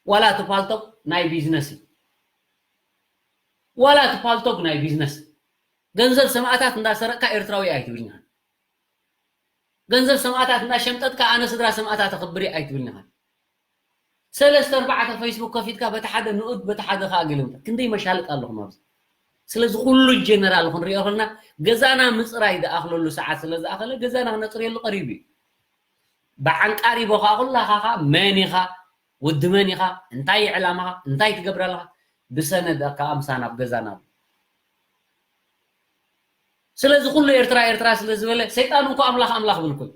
ዋላ እቲ ፓልቶግ ናይ ቢዝነስ እዩ። ዋላ እቲ ፓልቶግ ናይ ቢዝነስ። ገንዘብ ሰማእታት እንዳሰረቅካ ኤርትራዊ ኣይትብልኒ። ገንዘብ ሰማእታት እንዳሸምጠጥካ ኣነ ስድራ ሰማእታት ኣኽብር እየ ኣይትብልኒ። ሰለስተ ኣርባዕተ ፌስቡክ ከፊትካ በቲ ሓደ ንኡድ በቲ ሓደ ከኣ ገለ ምታ-፣ ክንደይ መሻለጥ ኣለኹም ኣብዚ። ስለዚ ኩሉ ጀነራል ክንሪኦ ከለና ገዛና ምጽራይ ዝኣኽለሉ ሰዓት ስለ ዝኣኸለ ገዛና ክነጽርየሉ ቀሪቡ እዩ። ብዓንቃሪቦ ከኣ ኩላኻ ከኣ መን ኢኻ፣ ወዲ መን ኢኻ፣ እንታይ እዩ ዕላማኻ፣ እንታይ ትገብር ኣለኻ፣ ብሰነድ ከኣ ምሳና ኣብ ገዛና ኣሎ። ስለዚ ኩሉ ኤርትራ ኤርትራ ስለ ዝበለ ሰይጣን እንኳ ኣምላኽ ኣምላኽ ብል ኮይኑ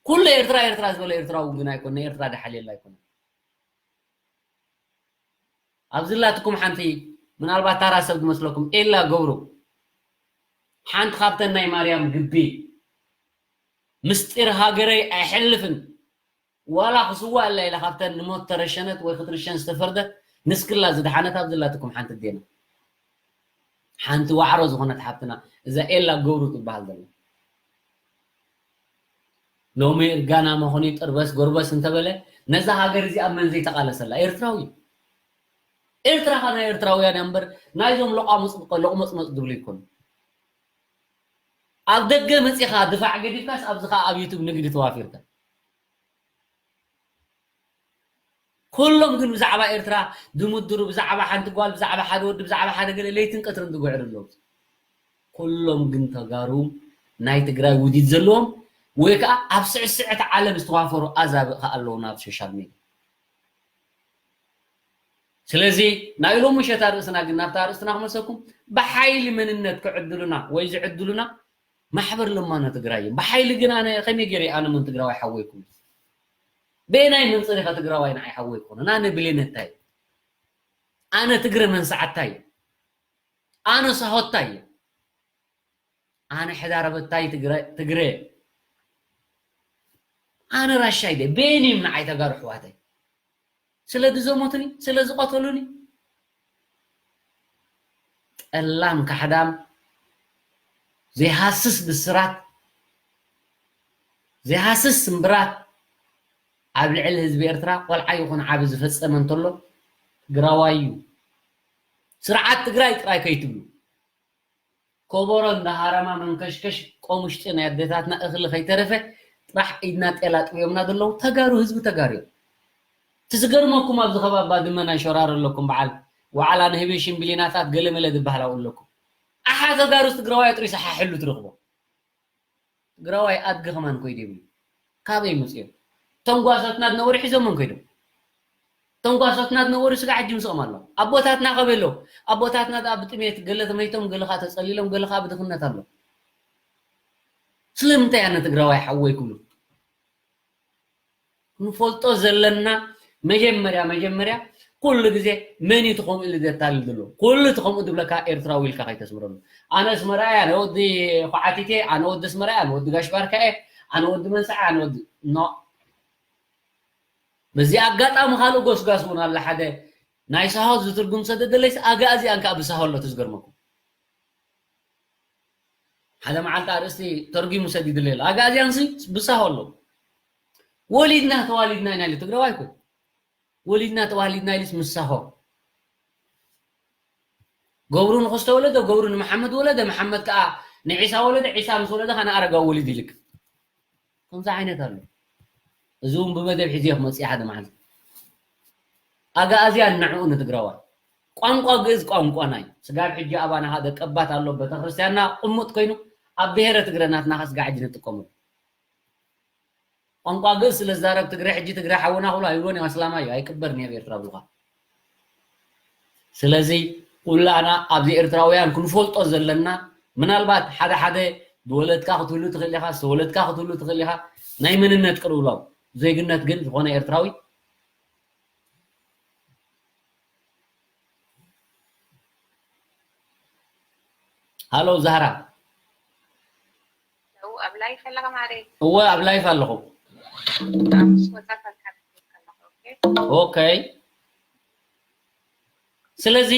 ኩሉ ኤርትራ ኤርትራ ዝበለ ኤርትራዊ እውን ግን ኣይኮነ፣ ኤርትራ ድሓልየላ ኣይኮነ። ኣብዚ ላትኩም ሓንቲ ምናልባት ታራ ሰብ ዝመስለኩም ኤላ ገብሩ ሓንቲ ካብተን ናይ ማርያም ግቢ ምስጢር ሃገረይ ኣይሕልፍን ዋላ ክስዋእ ኣላ ኢላ ካብተን ንሞት ተረሸነት ወይ ክትርሸን ዝተፈርደት ንስክላ ዝደሓነት ኣብዚ ላትኩም ሓንቲ ዴና ሓንቲ ዋዕሮ ዝኾነት ሓብትና እዛ ኤላ ገብሩ ትበሃል ዘላ ሎሚ እርጋና መኾኒ ጥርበስ ጎርበስ እንተበለ ነዛ ሃገር እዚኣ መን ዘይተቓለሰላ ኤርትራዊ ኤርትራ ኸ ናይ ኤርትራውያን እያ እምበር ናይዞም ሎቓሙፅ ሎቕመፅመፅ ዝብሉ ይኮኑ ኣብ ደገ መፂኻ ድፋዕ ገዲፍካስ ኣብዚ ኸዓ ኣብ ዩቱብ ንግዲ ተዋፊርካ ኩሎም ግን ብዛዕባ ኤርትራ ድምድሩ ብዛዕባ ሓንቲ ጓል ብዛዕባ ሓደ ወዲ ብዛዕባ ሓደ ገለ ለይትን ቀትርን ዝጉዕሩ ኣለዉ ኩሎም ግን ተጋሩ ናይ ትግራይ ውዲት ዘለዎም ወይ ከዓ ኣብ ስዕስዕቲ ዓለም ዝተዋፈሩ ኣዛብእ ከዓ ኣለዉ ናብ ሶሻል ሚድያ ስለዚ ናይ ሎሚ ምሸት ኣርእስና ግን ናብታ ኣርእስትና ክመልሰኩም ብሓይሊ መንነት ክዕድሉና ወይ ዝዕድሉና ማሕበር ለማኖ ትግራይ እዮም ብሓይሊ ግን ኣነ ከመይ ገይረ ኣነ ምን ትግራዋይ ሓወይኩም በየናይ መንፅር ኢኻ ትግራዋይ ንዓይ ሓወይ ክኾኑ ኣነ ብሌነታይ ኣነ ትግረ መንስዓታይ ኣነ ሳሆታይ ኣነ ሕዳረበታይ ትግረ ኣነ ራሻይ ደ በየን እዮም ንዓይ ተጋሩ ኣሕዋተይ ስለ ዝዘሞቱኒ ስለ ዝቐተሉኒ ጠላም ካሕዳም ዘይሃስስ ብስራት ዘይሃስስ ስምብራት ኣብ ልዕሊ ህዝቢ ኤርትራ ቆልዓ ይኹን ዓቢ ዝፈጸመ እንተሎ ትግራዋይ እዩ። ስርዓት ትግራይ ጥራይ ከይትብሉ። ኮቦሮ እንዳሃረማ መንከሽከሽ ቆሙሽጢ ናይ ኣዴታትና እኽሊ ከይተረፈ ጥራሕ ኢድና ጤላ ጥብዮምና ዘለዉ ተጋሩ ህዝቢ ተጋሩ እዮም። እቲ ዝገርመኩም ኣብዚ ከባቢ ባድመ ናይ ሸራሮ ኣለኩም በዓል ዋዕላ ንህቢ ሽምብሊናታት ገለመለ ዝበሃል ኣብኡ ኣለኩም። ኣሓ ተጋሩስ ትግራዋይ ጥሪስ ሓሕሉ ትረኽቦ። ትግራዋይ ኣድጊ ከማን ኮይዱ ይብሉ። ካበይ መፅኦም? ተንጓሶትና ዝነበሩ ሒዞሞም ከይዶም። ተንጓሶትና ዝነበሩ ስጋ ሕጂ ምስኦም ኣሎ። ኣቦታትና ከበይ ኣለዉ? ኣቦታትና ደኣ ብጥሜት ገለ ተመይቶም፣ ገለ ኸዓ ተፀሊሎም፣ ገለ ኸዓ ብድኽነት ኣሎ። ስለምንታይ ኣነ ትግራዋይ ሓወይ ክብሉ? ክንፈልጦ ዘለና መጀመርያ መጀመርያ ኩሉ ግዜ መን እዩ እቲ ከምኡ ኢሉ ዘታልል ዘሎ? ኩሉ እቲ ከምኡ ዝብለካ ኤርትራዊ ኢልካ ከይተስምረሉ። ኣነ ኣስመራ እየ፣ ኣነ ወዲ ኳዓቲት እየ፣ ኣነ ወዲ ኣስመራ እየ፣ ኣነ ወዲ ጋሽ ባርካ እየ፣ ኣነ ወዲ መንስዓ፣ ኣነ ወዲ ኖ። በዚ ኣጋጣሚ ካልእ ጎስጋስ እውን ኣሎ። ሓደ ናይ ሳሆ ዝትርጉም ሰደደለይስ ኣጋእዚኣን ከዓ ብሳሆ ኣሎ። እቲ ዝገርመኩም ሓደ መዓልቲ ኣርእስቲ ተርጒሙ ሰዲዱለይ ኣሎ። ኣጋእዚኣንሲ ብሳሆ ኣሎ። ወሊድና ተዋሊድና ኢና ኢሉ ትግራዋይ እኮ። ወሊድና ተዋሊድና ኢሉስ ምሳሆ። ገብሩ ንኽስተ ወለደ፣ ገብሩ ንመሓመድ ወለደ፣ መሓመድ ከዓ ንዒሳ ወለደ፣ ዒሳ ምስ ወለደ ከዓ ንኣረጋዊ ወሊድ ይልክ። ከምዚ ዓይነት ኣሎ። እዚ እውን ብመደብ ሒዘ ክመፅእ ሓደ መዓልቲ። ኣጋእዝያን ንዕኡ ንትግራዋይ። ቋንቋ ግእዝ ቋንቋና እዩ። ስጋብ ሕጂ ኣባና ከዓ ደቀባት ኣሎ፣ ቤተክርስትያንና ቅሙጥ ኮይኑ ኣብ ብሄረ ትግረ ናትና ከዓ ስጋ ሕጂ ንጥቀመሉ። ቋንቋ ግእዝ ስለ ዝዛረብ ትግረ ሕጂ ትግረ ሓውና ክብሎ ኣይብሎን እዮም። ኣስላማይ እዩ፣ ኣይቅበርን እዩ ኣብ ኤርትራ ብልኳ። ስለዚ ኩላና ኣብዚ ኤርትራውያን ክንፈልጦ ዘለና፣ ምናልባት ሓደ ሓደ ዝወለድካ ክትህሉ ትኽእል ኢኻ፣ ዝተወለድካ ክትህሉ ትኽእል ኢኻ፣ ናይ መንነት ቅልውላው። ዜግነት ግን ዝኾነ ኤርትራዊ ሃሎ ዛህራ። ው ኣብ ላይፍ ኣለኻ ማሬ? እወ ኣብ ላይፍ ኣለኹ። ኣብ ምስ ወጻት ኣልካ ትብል ከለኻ፣ ኦኬ። ኦኬ። ስለዚ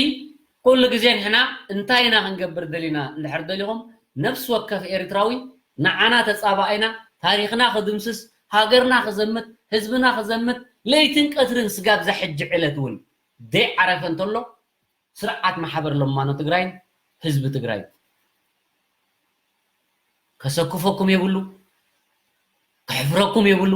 ኩሉ ግዜ ንሕና እንታይ ኢና ክንገብር ደሊና እንድሕር ደሊኹም፣ ነፍሲ ወከፍ ኤርትራዊ ንዓና ተጻባኢና፣ ታሪኽና ክድምስስ፣ ሃገርና ክዘምት፣ ህዝብና ክዘምት፣ ለይትን ቀትርን ስጋብ እዛ ሕጂ ዕለት እውን ደይዓረፈ እንተሎ፣ ስርዓት ማሕበር ለማኖ ትግራይን ህዝቢ ትግራይ ከሰክፈኩም የብሉ፣ ከሕፍረኩም የብሉ።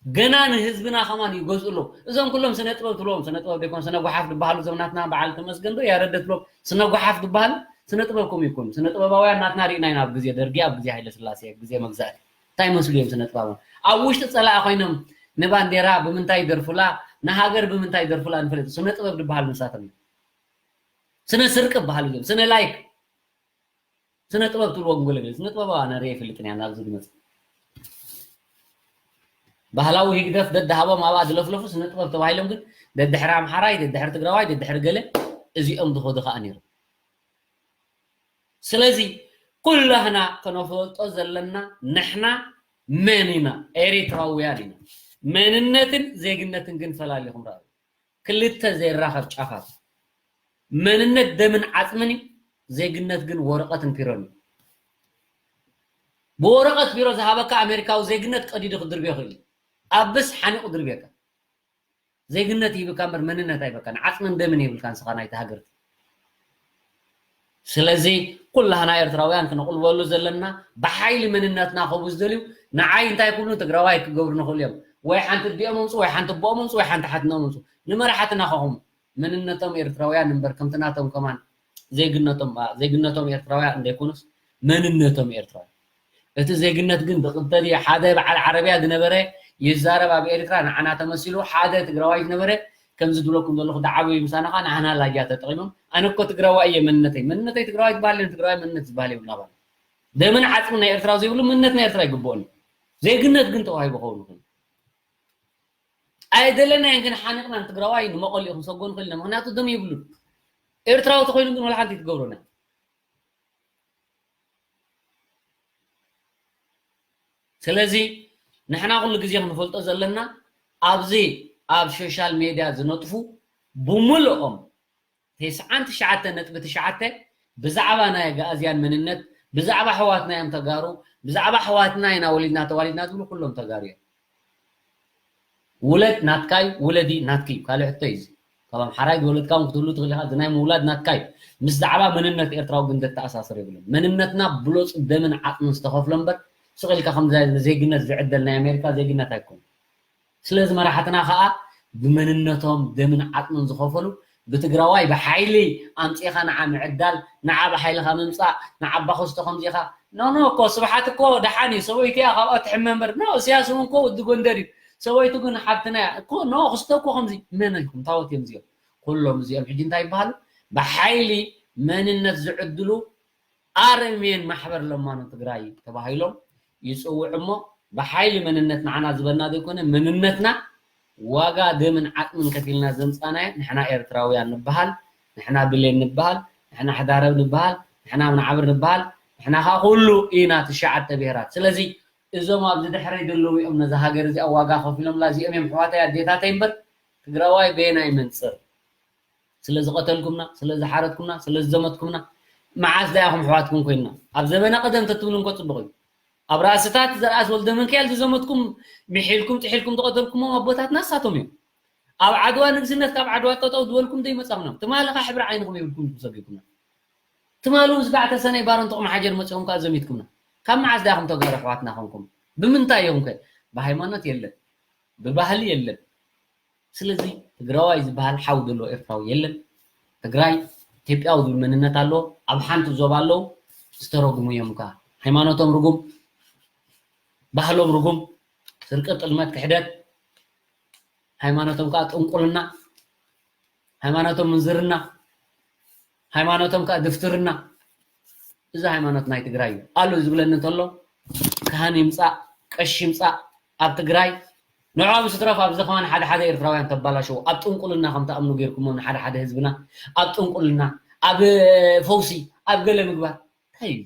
ገና ንህዝብና ከማን ይገዝኡ ኣለዉ። እዞም ኩሎም ስነ ጥበብ ትብሎም፣ ስነ ጥበብ ደይኮን፣ ስነ ጓሓፍ ዝበሃሉ፣ እዞም ናትና በዓል ተመስገን ዶ ያረደ ትብሎም፣ ስነ ጓሓፍ ዝበሃሉ ስነ ጥበብ ከምኡ ይኮኑ። ስነ ጥበባውያን ናትና ርኢና ኢና፣ ኣብ ግዜ ደርጊ፣ ኣብ ግዜ ሃይለ ስላሴ፣ ኣብ ግዜ መግዛእቲ እንታይ መስሉ እዮም ስነ ጥበባውያን? ኣብ ውሽጢ ጸላኢ ኮይኖም ንባንዴራ ብምንታይ ይደርፉላ፣ ንሃገር ብምንታይ ይደርፉላ ንፈልጥ። ስነ ጥበብ ዝበሃሉ ንሳቶም እዮም። ስነ ስርቂ ዝበሃሉ እዮም። ስነ ላይክ፣ ስነ ጥበብ ትብልዎ ግን ገለ ገለ ስነ ጥበባዊ ኣነ ርእየ ይፈልጥን እያ ናብዚ ዝመጽእ። ባህላዊ ህግደፍ ደድሃቦም ኣብኣ ዝለፍለፉ ስነ ጥበብ ተባሂሎም ግን ደድሕሪ ኣምሓራይ፣ ደድሕሪ ትግራዋይ፣ ደድሕሪ ገለ እዚኦም ዝኸዱ ከኣ ነይሮም። ስለዚ ኩላህና ከነፈልጦ ዘለና ንሕና መን ኢና? ኤሪትራውያን ኢና። መንነትን ዜግነትን ግን ፈላሊኹም ረኣዩ። ክልተ ዘይራኸብ ጫፋት። መንነት ደምን ዓጽምን እዩ፣ ዜግነት ግን ወረቐትን ፒሮን እዩ። ብወረቐት ፒሮ ዝሃበካ ኣሜሪካዊ ዜግነት ቀዲዱ ክድርብዮ ይኽእል እዩ። ኣብስ ሓኒቑ ድርብየካ። ዜግነት ይህብካ እምበር መንነት ኣይበካን። ዓጽምን ደምን የብልካ ንስኻ ናይቲ ሃገር። ስለዚ ኩላህና ኤርትራውያን ክንቕልበሉ ዘለና ብሓይሊ መንነትና ክህቡ ዝደልዩ ንዓይ እንታይ ክብሉ ትግራዋይ ክገብሩ ንኽእሉ እዮም። ወይ ሓንቲ ኣዲኦም ኣምፁ፣ ወይ ሓንቲ ኣቦኦም ኣምፁ፣ ወይ ሓንቲ ሓትኖም ኣምፁ። ንመራሕትና ከኹም መንነቶም ኤርትራውያን እምበር ከምቲ ናቶም ከማን ዜግነቶም ዜግነቶም ኤርትራውያን እንደይኮኑስ መንነቶም ኤርትራውያን። እቲ ዜግነት ግን ብክልተ ድዩ ሓደ በዓል ዓረብያ ዝነበረ ይዛረብ ኣብ ኤርትራ ንዓና ተመሲሉ ሓደ ትግራዋይ ዝነበረ ከምዚ ዝብለኩም ዘለኹ ዝዓበዩ ምሳና ከዓ ንዓና ላጃ ተጠቒሞም ኣነ እኮ ትግራዋይ እየ መንነተይ መንነተይ ትግራዋይ ዝበሃል የለን ትግራዋይ መንነት ዝበሃል የብልና ባል ደምን ዓፅምን ናይ ኤርትራ ዘይብሉ መንነት ናይ ኤርትራ ይግብኦን ዜግነት ግን ተዋሂቡ ኸውን ይኽእል ኣይደለናዮን ግን ሓኒቕና ንትግራዋይ ንመቐሊኡ ክንሰጎ ንኽእል ኢና ምክንያቱ ደም የብሉን ኤርትራዊ ተኮይኑ ግን ወላ ሓንቲ ትገብሮና ስለዚ ንሕና ኩሉ ግዜ ክንፈልጦ ዘለና ኣብዚ ኣብ ሶሻል ሜድያ ዝነጥፉ ብምልኦም ተስዓን ትሽዓተ ነጥቢ ትሽዓተ ብዛዕባ ናይ ኣጋኣዝያን መንነት፣ ብዛዕባ ኣሕዋትና እዮም ተጋሩ፣ ብዛዕባ ኣሕዋትና ኢና ወሊድና ተዋሊድና ዝብሉ ኩሎም ተጋሩ እዮም። ውለድ ናትካይ፣ ውለዲ ናትኪ እዩ። ካልእ ሕቶ እዩ እዚ። ካብ ኣምሓራይ ዝወለድካ እውን ክትህሉ ትኽእል ኢኻ። እዚ ናይ ምውላድ ናትካይ ምስ ዛዕባ መንነት ኤርትራዊ ግን ዘተኣሳስር የብሉን። መንነትና ብሎፅ ደምን ዓቕምን ዝተኸፍሎ እምበር፣ ስቕ ኢልካ ከም ዛ-፣ ዜግነት ዝዕደል ናይ ኣሜሪካ ዜግነት ኣይኮነን። ስለዚ መራሕትና ከዓ ብመንነቶም ደምን ዓቕምን ዝኸፈሉ፣ ብትግራዋይ ብሓይሊ ኣምፂእኻ ንዓ ምዕዳል፣ ንዓ ብሓይልኻ ምምፃእ፣ ንዓ ኣባኹስቶ ከምዚኻ። ኖ፣ ኖ፣ እኮ ስብሓት እኮ ደሓን እዩ፣ ሰበይቱ እያ ካብኣ ትሕመ እምበር። ኖ፣ እስያስ እውን እኮ ወዲ ጎንደር እዩ፣ ሰበይቱ ግን ሓብትና እያ እኮ። ኖ፣ ክስቶ እኮ ከምዚ። መን ኢኹም? ታወት እዮም እዚኦም። ኩሎም እዚኦም ሕጂ እንታይ ይበሃሉ? ብሓይሊ መንነት ዝዕድሉ ኣረሜን ማሕበር ለማኖ ትግራይ ተባሂሎም ይፅውዑ እሞ፣ ብሓይሊ መንነት ንዓና ዝበና ዘይኮነ፣ መንነትና ዋጋ ደምን ዓቕምን ከፊልና ዘምፃናዮ ንሕና ኤርትራውያን ንበሃል፣ ንሕና ብሌን ንበሃል፣ ንሕና ሕዳረብ ንበሃል፣ ንሕና ምናዓብር ንበሃል፣ ንሕና ከዓ ኩሉ ኢና ትሽዓተ ብሄራት። ስለዚ እዞም ኣብዚ ድሕረይ ዘለዉ እዮም ነዛ ሃገር እዚኣ ዋጋ ከፊሎምላ፣ እዚኦም እዮም ኣሕዋተይ ኣዴታተይ እምበር ትግራዋይ በየናይ መንፅር? ስለ ዝቐተልኩምና፣ ስለ ዝሓረድኩምና፣ ስለ ዝዘመትኩምና፣ መዓስ ዳ ኢኹም ኣሕዋትኩም ኮይንና? ኣብ ዘበነ ቀደም ተትብሉ እንኮ ጽቡቕ እዩ። ኣብ ራእስታት ዘርኣስ ወልደመንክያል ዝዘመትኩም፣ ምሒልኩም፣ ጥሒልኩም ዝቐተልኩሞም ኣቦታትና እሳቶም እዮም። ኣብ ዓድዋ ንግስነት ካብ ዓድዋ ጠጠው ዝበልኩም ዘይመጻኹም እዮም። ትማሊ ኸ ሕብሪ ዓይንኹም የብልኩም ኢልኩም ሰጒግኩምና። ትማሊ እውን ስጋዕ ተሰነይ ባረንቶ ቁም ሓጀር መጺኹም ከኣ ዘሚትኩምና። ካብ መዓስ ዳ ኢኹም ተጋሩ ኣሕዋትና ኾንኩም? ብምንታይ ኢኹም ከ? ብሃይማኖት የለን፣ ብባህሊ የለን። ስለዚ ትግራዋይ ዝበሃል ሓው ዘለዎ ኤርትራዊ የለን። ትግራይ ኢትዮጵያዊ ዝብል መንነት ኣለዎ። ኣብ ሓንቲ ዞባ ኣለዉ ዝተረጉሙ እዮም ከዓ። ሃይማኖቶም ርጉም፣ ባህሎም ርጉም፣ ስርቂ፣ ጥልመት፣ ክሕደት፣ ሃይማኖቶም ከዓ ጥንቁልና፣ ሃይማኖቶም ምንዝርና፣ ሃይማኖቶም ከዓ ድፍትርና። እዚ ሃይማኖት ናይ ትግራይ እዩ። ኣሉ ዝብለኒ እንተሎ፣ ካህን ይምፃእ፣ ቀሺ ይምፃእ፣ ኣብ ትግራይ ንዕኦም ዝትረፍ ኣብዚ ከማን ሓደ ሓደ ኤርትራውያን ተባላሸው። ኣብ ጥንቁልና ከም ትኣምኑ ጌርኩሞም ንሓደ ሓደ ህዝብና፣ ኣብ ጥንቁልና፣ ኣብ ፈውሲ፣ ኣብ ገለ ምግባር። እንታይ እዩ?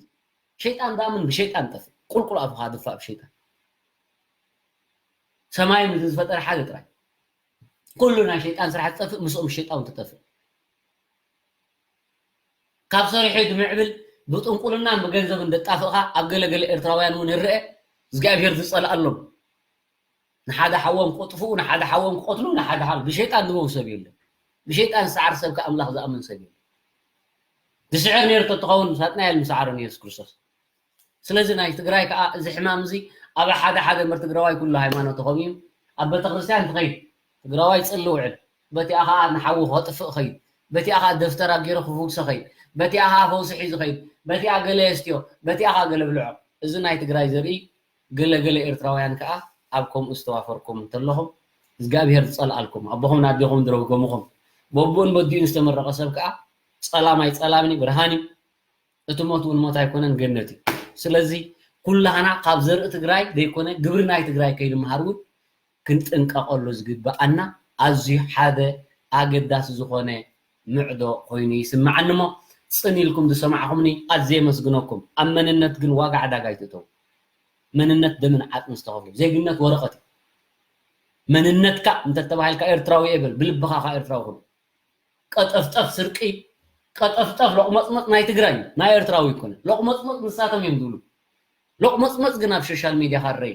ሸይጣን ዝኣምን ብሸይጣን ይጠፍእ። ቁልቁል ኣፉኻ ድፋእ ብሸይጣን። ሰማይ ምድሪ ዝፈጠረ ሓደ ጥራይ። ኩሉ ናይ ሸይጣን ስራሕ ዝጠፍእ፣ ምስኦም ሸይጣን ትጠፍእ። ካብ ሰሪሑ ድምዕብል ብጥንቁልናን ብገንዘብን ደጣፍእኻ ኣብ ገለ ገለ ኤርትራውያን እውን ይረአ። እግዚኣብሔር ዝጸልኣሎም። ንሓደ ሓዎም ክጥፍኡ፣ ንሓደ ሓዎም ክቐትሉ፣ ንሓደ ሓው ብሸይጣን ዝመው ሰብ የለን። ብሸይጣን ዝሰዓር ሰብ ከኣምላኽ ዝኣምን ሰብ የለን። ዝስዕር ነይሩ ተትኸውን ሳጥናኤል ምሰዓሮን ኢየሱስ ክርስቶስ። ስለዚ ናይ ትግራይ ከዓ እዚ ሕማም እዚ ኣብ ሓደ ሓደ እምበር ትግራዋይ ኩሉ ሃይማኖት ተኸቢቡ ኣብ ቤተክርስትያን ትኸይድ ትግራዋይ ጽሊ ውዕል በቲኣ ከዓ ንሓዊ ከጥፍእ ኸይድ በቲኣ ከዓ ደፍተራ ገይሩ ክፍውሰ ኸይድ በቲኣ ከዓ ፈውሲ ሒዙ ኸይድ በቲኣ ገለ የስትዮ በቲኣ ከዓ ገለ ብልዖ። እዚ ናይ ትግራይ ዘርኢ ገለ ገለ ኤርትራውያን ከዓ ኣብ ከምኡ ዝተዋፈርኩም እንተለኹም እግዚኣብሔር ዝጸልኣልኩም ኣቦኹም ናዴኹም ዝረገምኹም በብኡን በዲኡን ዝተመረቐ ሰብ ከዓ ጸላም ኣይጸላምን እዩ ብርሃን እዩ። እቲ ሞት እውን ሞት ኣይኮነን፣ ገነት እዩ። ስለዚ ኩላህና ካብ ዘርኢ ትግራይ ዘይኮነ ግብሪ ናይ ትግራይ ከይንምሃር እውን ክንጥንቀቐሉ ዝግበኣና ኣዝዩ ሓደ ኣገዳሲ ዝኾነ ምዕዶ ኮይኑ ይስምዓኒ እሞ ጽን ኢልኩም ዝሰማዕኹምኒ ኣዝየ የመስግነኩም። ኣብ መንነት ግን ዋጋ ዕዳጋ ኣይትእተው። መንነት ደምን ዓጥን ዝተኸፍሎ ዜግነት ወረቐት እዩ። መንነትካ እንተተባሂልካ ኤርትራዊ እየ በል፣ ብልብኻ ኻ ኤርትራዊ ኩን። ቀጠፍጠፍ ስርቂ ቀጠፍጠፍ ሎቕመፅመፅ ናይ ትግራይ እዩ ናይ ኤርትራዊ ይኮነ ሎቕመፅመፅ ንሳቶም እዮም ዝብሉ። ሎቕመፅመፅ ግን ኣብ ሶሻል ሚድያ ካረይ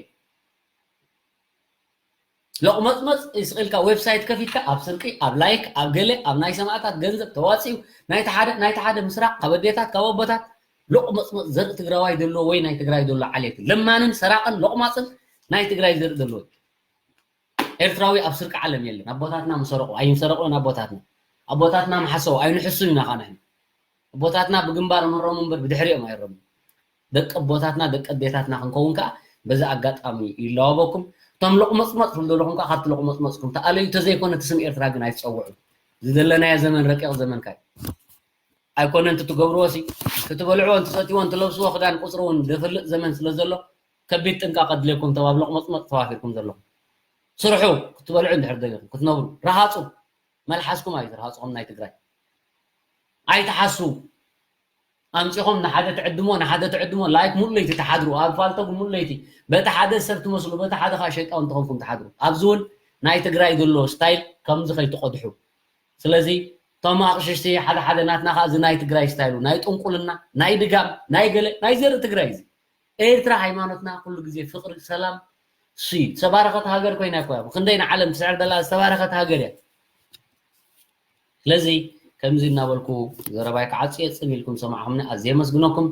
ሎቕመፅመፅ ስቕ ኢልካ ዌብሳይት ከፊትካ ኣብ ስርቂ ኣብ ላይክ ኣብ ገለ ኣብ ናይ ሰማእታት ገንዘብ ተዋፂኡ ናይቲ ሓደ ናይቲ ሓደ ምስራቕ ካብ ኣዴታት ካብ ኣቦታት ሎቕመፅመፅ ዘርኢ ትግራዋይ ዘሎ ወይ ናይ ትግራይ ዘሎ ዓሌት ለማንን ሰራቕን ሎቕማፅን ናይ ትግራይ ዘርኢ ዘለዎ ኤርትራዊ ኣብ ስርቂ ዓለም የለን። ኣቦታትና ምሰረቁ ኣይንሰረቁን ኣቦታትና ኣቦታትና ምሓሰቡ ኣይንሕሱን ኢና ካ ንሕና ኣቦታትና ብግንባር ምረሙ እምበር ብድሕሪኦም ኣይረሙ። ደቂ ኣቦታትና ደቂ ኣዴታትና ክንከውን ከዓ በዚ ኣጋጣሚ ይለዋበኩም። እቶም ሎቕመፅመፅ ትብሉ ዘለኹም ከዓ ካብቲ ሎቕመፅመፅኩም ተኣለዩ ተዘይኮነ እቲ ስም ኤርትራ ግን ኣይትፀውዑ። ዝደለናዮ ዘመን ረቂቕ ዘመንካ እዩ። ኣይኮነን ትትገብርዎ ሲ ክትበልዕዎ እንትሰትይዎ እንትለብስዎ ክዳን ቁፅሪ እውን ዘፍልጥ ዘመን ስለ ዘሎ ከቢድ ጥንቃቐ ኣድልየኩም ተባብ ሎቕመፅመፅ ተዋፊርኩም ዘለኹም ስርሑ ክትበልዑ እንድሕር ደሊኹም ክትነብሩ ረሃፁ መልሓስኩም ኣዩ ዝረሃፁኹም ናይ ትግራይ ኣይትሓስቡ ኣምፂኹም ንሓደ ትዕድሞ ንሓደ ትዕድሞ ላይክ ሙሉ ለይቲ ትሓድሩ ኣብ ፋልቶግ ሙሉ ለይቲ በቲ ሓደ ሰብ ትመስሉ በቲ ሓደ ከዓ ሸይጣውን ተኾንኩም ትሓድሩ ኣብዚ እውን ናይ ትግራይ ዘሎ ስታይል ከምዚ ከይትቆድሑ ስለዚ እቶም ኣቕሽሽቲ ሓደ ሓደ ናትና ከዓ እዚ ናይ ትግራይ ስታይሉ ናይ ጥንቁልና ናይ ድጋም ናይ ገለ ናይ ዘርኢ ትግራይ እዚ። ኤርትራ ሃይማኖትና ኩሉ ግዜ ፍቕሪ ሰላም ሲ ዝተባረኸት ሃገር ኮይና እኮ እያ። ክንደይ ንዓለም ትስዕር ዘላ ዝተባረኸት ሃገር እያ። ስለዚ ከምዚ እናበልኩ ዘረባይ ክዓጽ እየ። ጽን ኢልኩም ሰማዕኹምኒ ኣዝየ የመስግነኩም።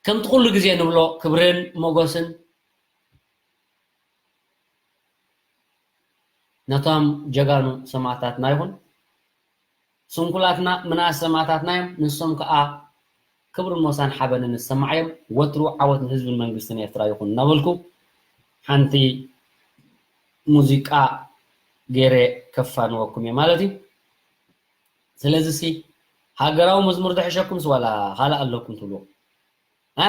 ከምቲ ኩሉ ግዜ ንብሎ ክብርን ሞጎስን ነቶም ጀጋኑ ሰማእታትና ይኹን። ስንኩላትና ምንኣስ ሰማእታትና እዮም። ንሶም ከዓ ክብርን ሞሳን ሓበንን ዝሰማዓዮም። ወትሩ ዓወት ንህዝብን መንግስትን ኤርትራ ይኹን እናበልኩ ሓንቲ ሙዚቃ ገይረ ከፋንወኩም እየ ማለት እዩ። ስለዚ ሲ ሃገራዊ መዝሙር ዝሕሸኩምስ ዋላ ካልእ ኣለኩም ትብሉ? እ?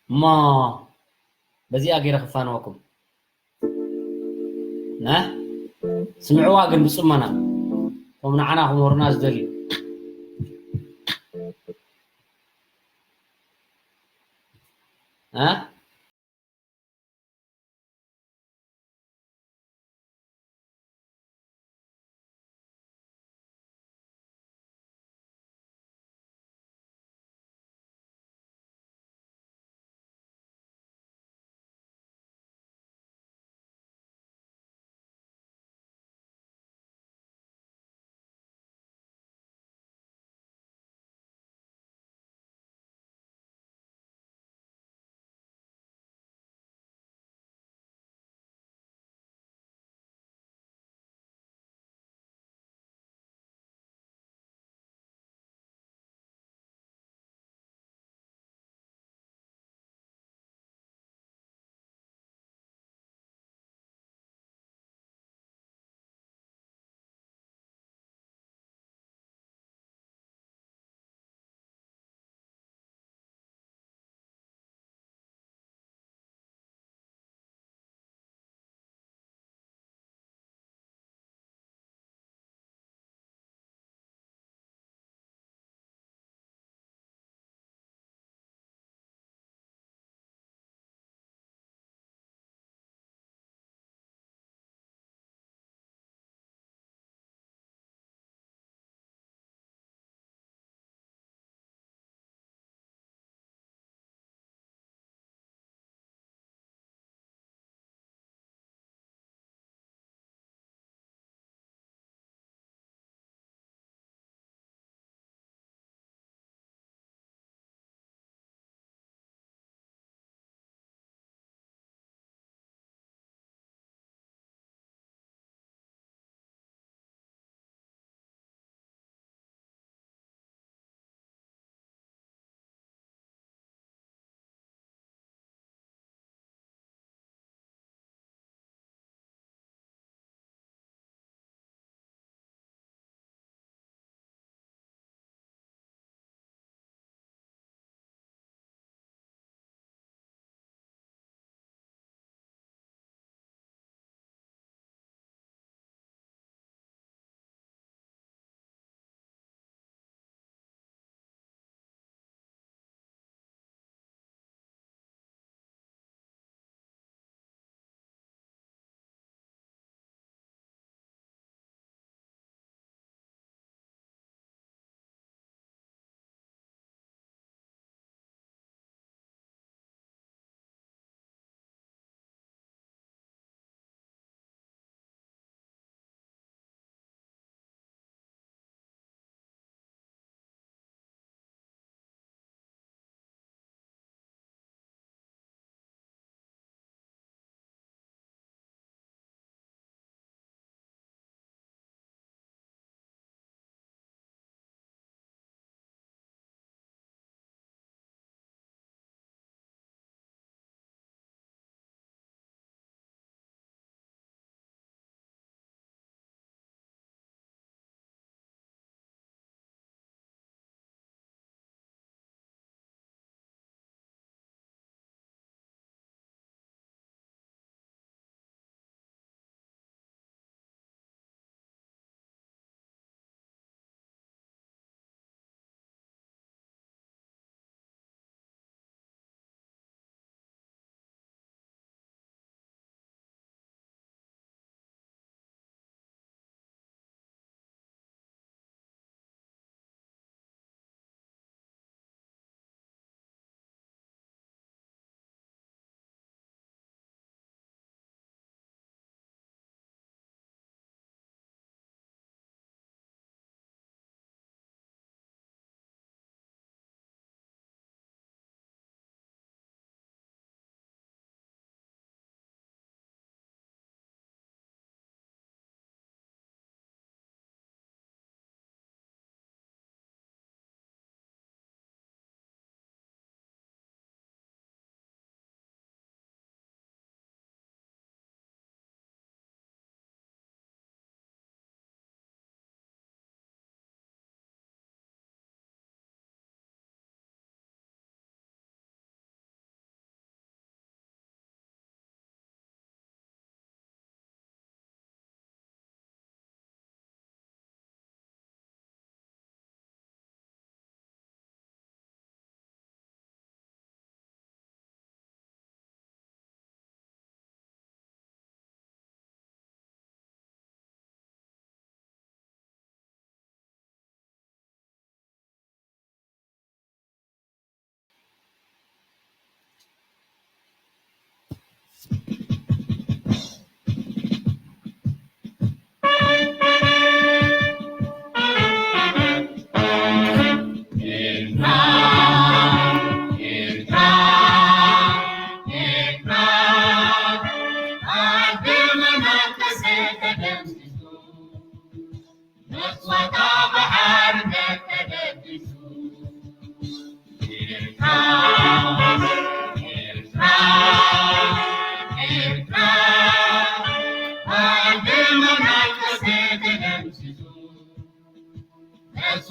እሞ በዚኣ ገይረ ክፋንወኩም። እ? ስምዕዋ ግን ብጽሞና። እቶም ንዓና ክምህሩና ዝደልዩ። እ?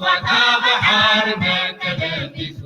ባታ ባሕሪ መከደሚቱ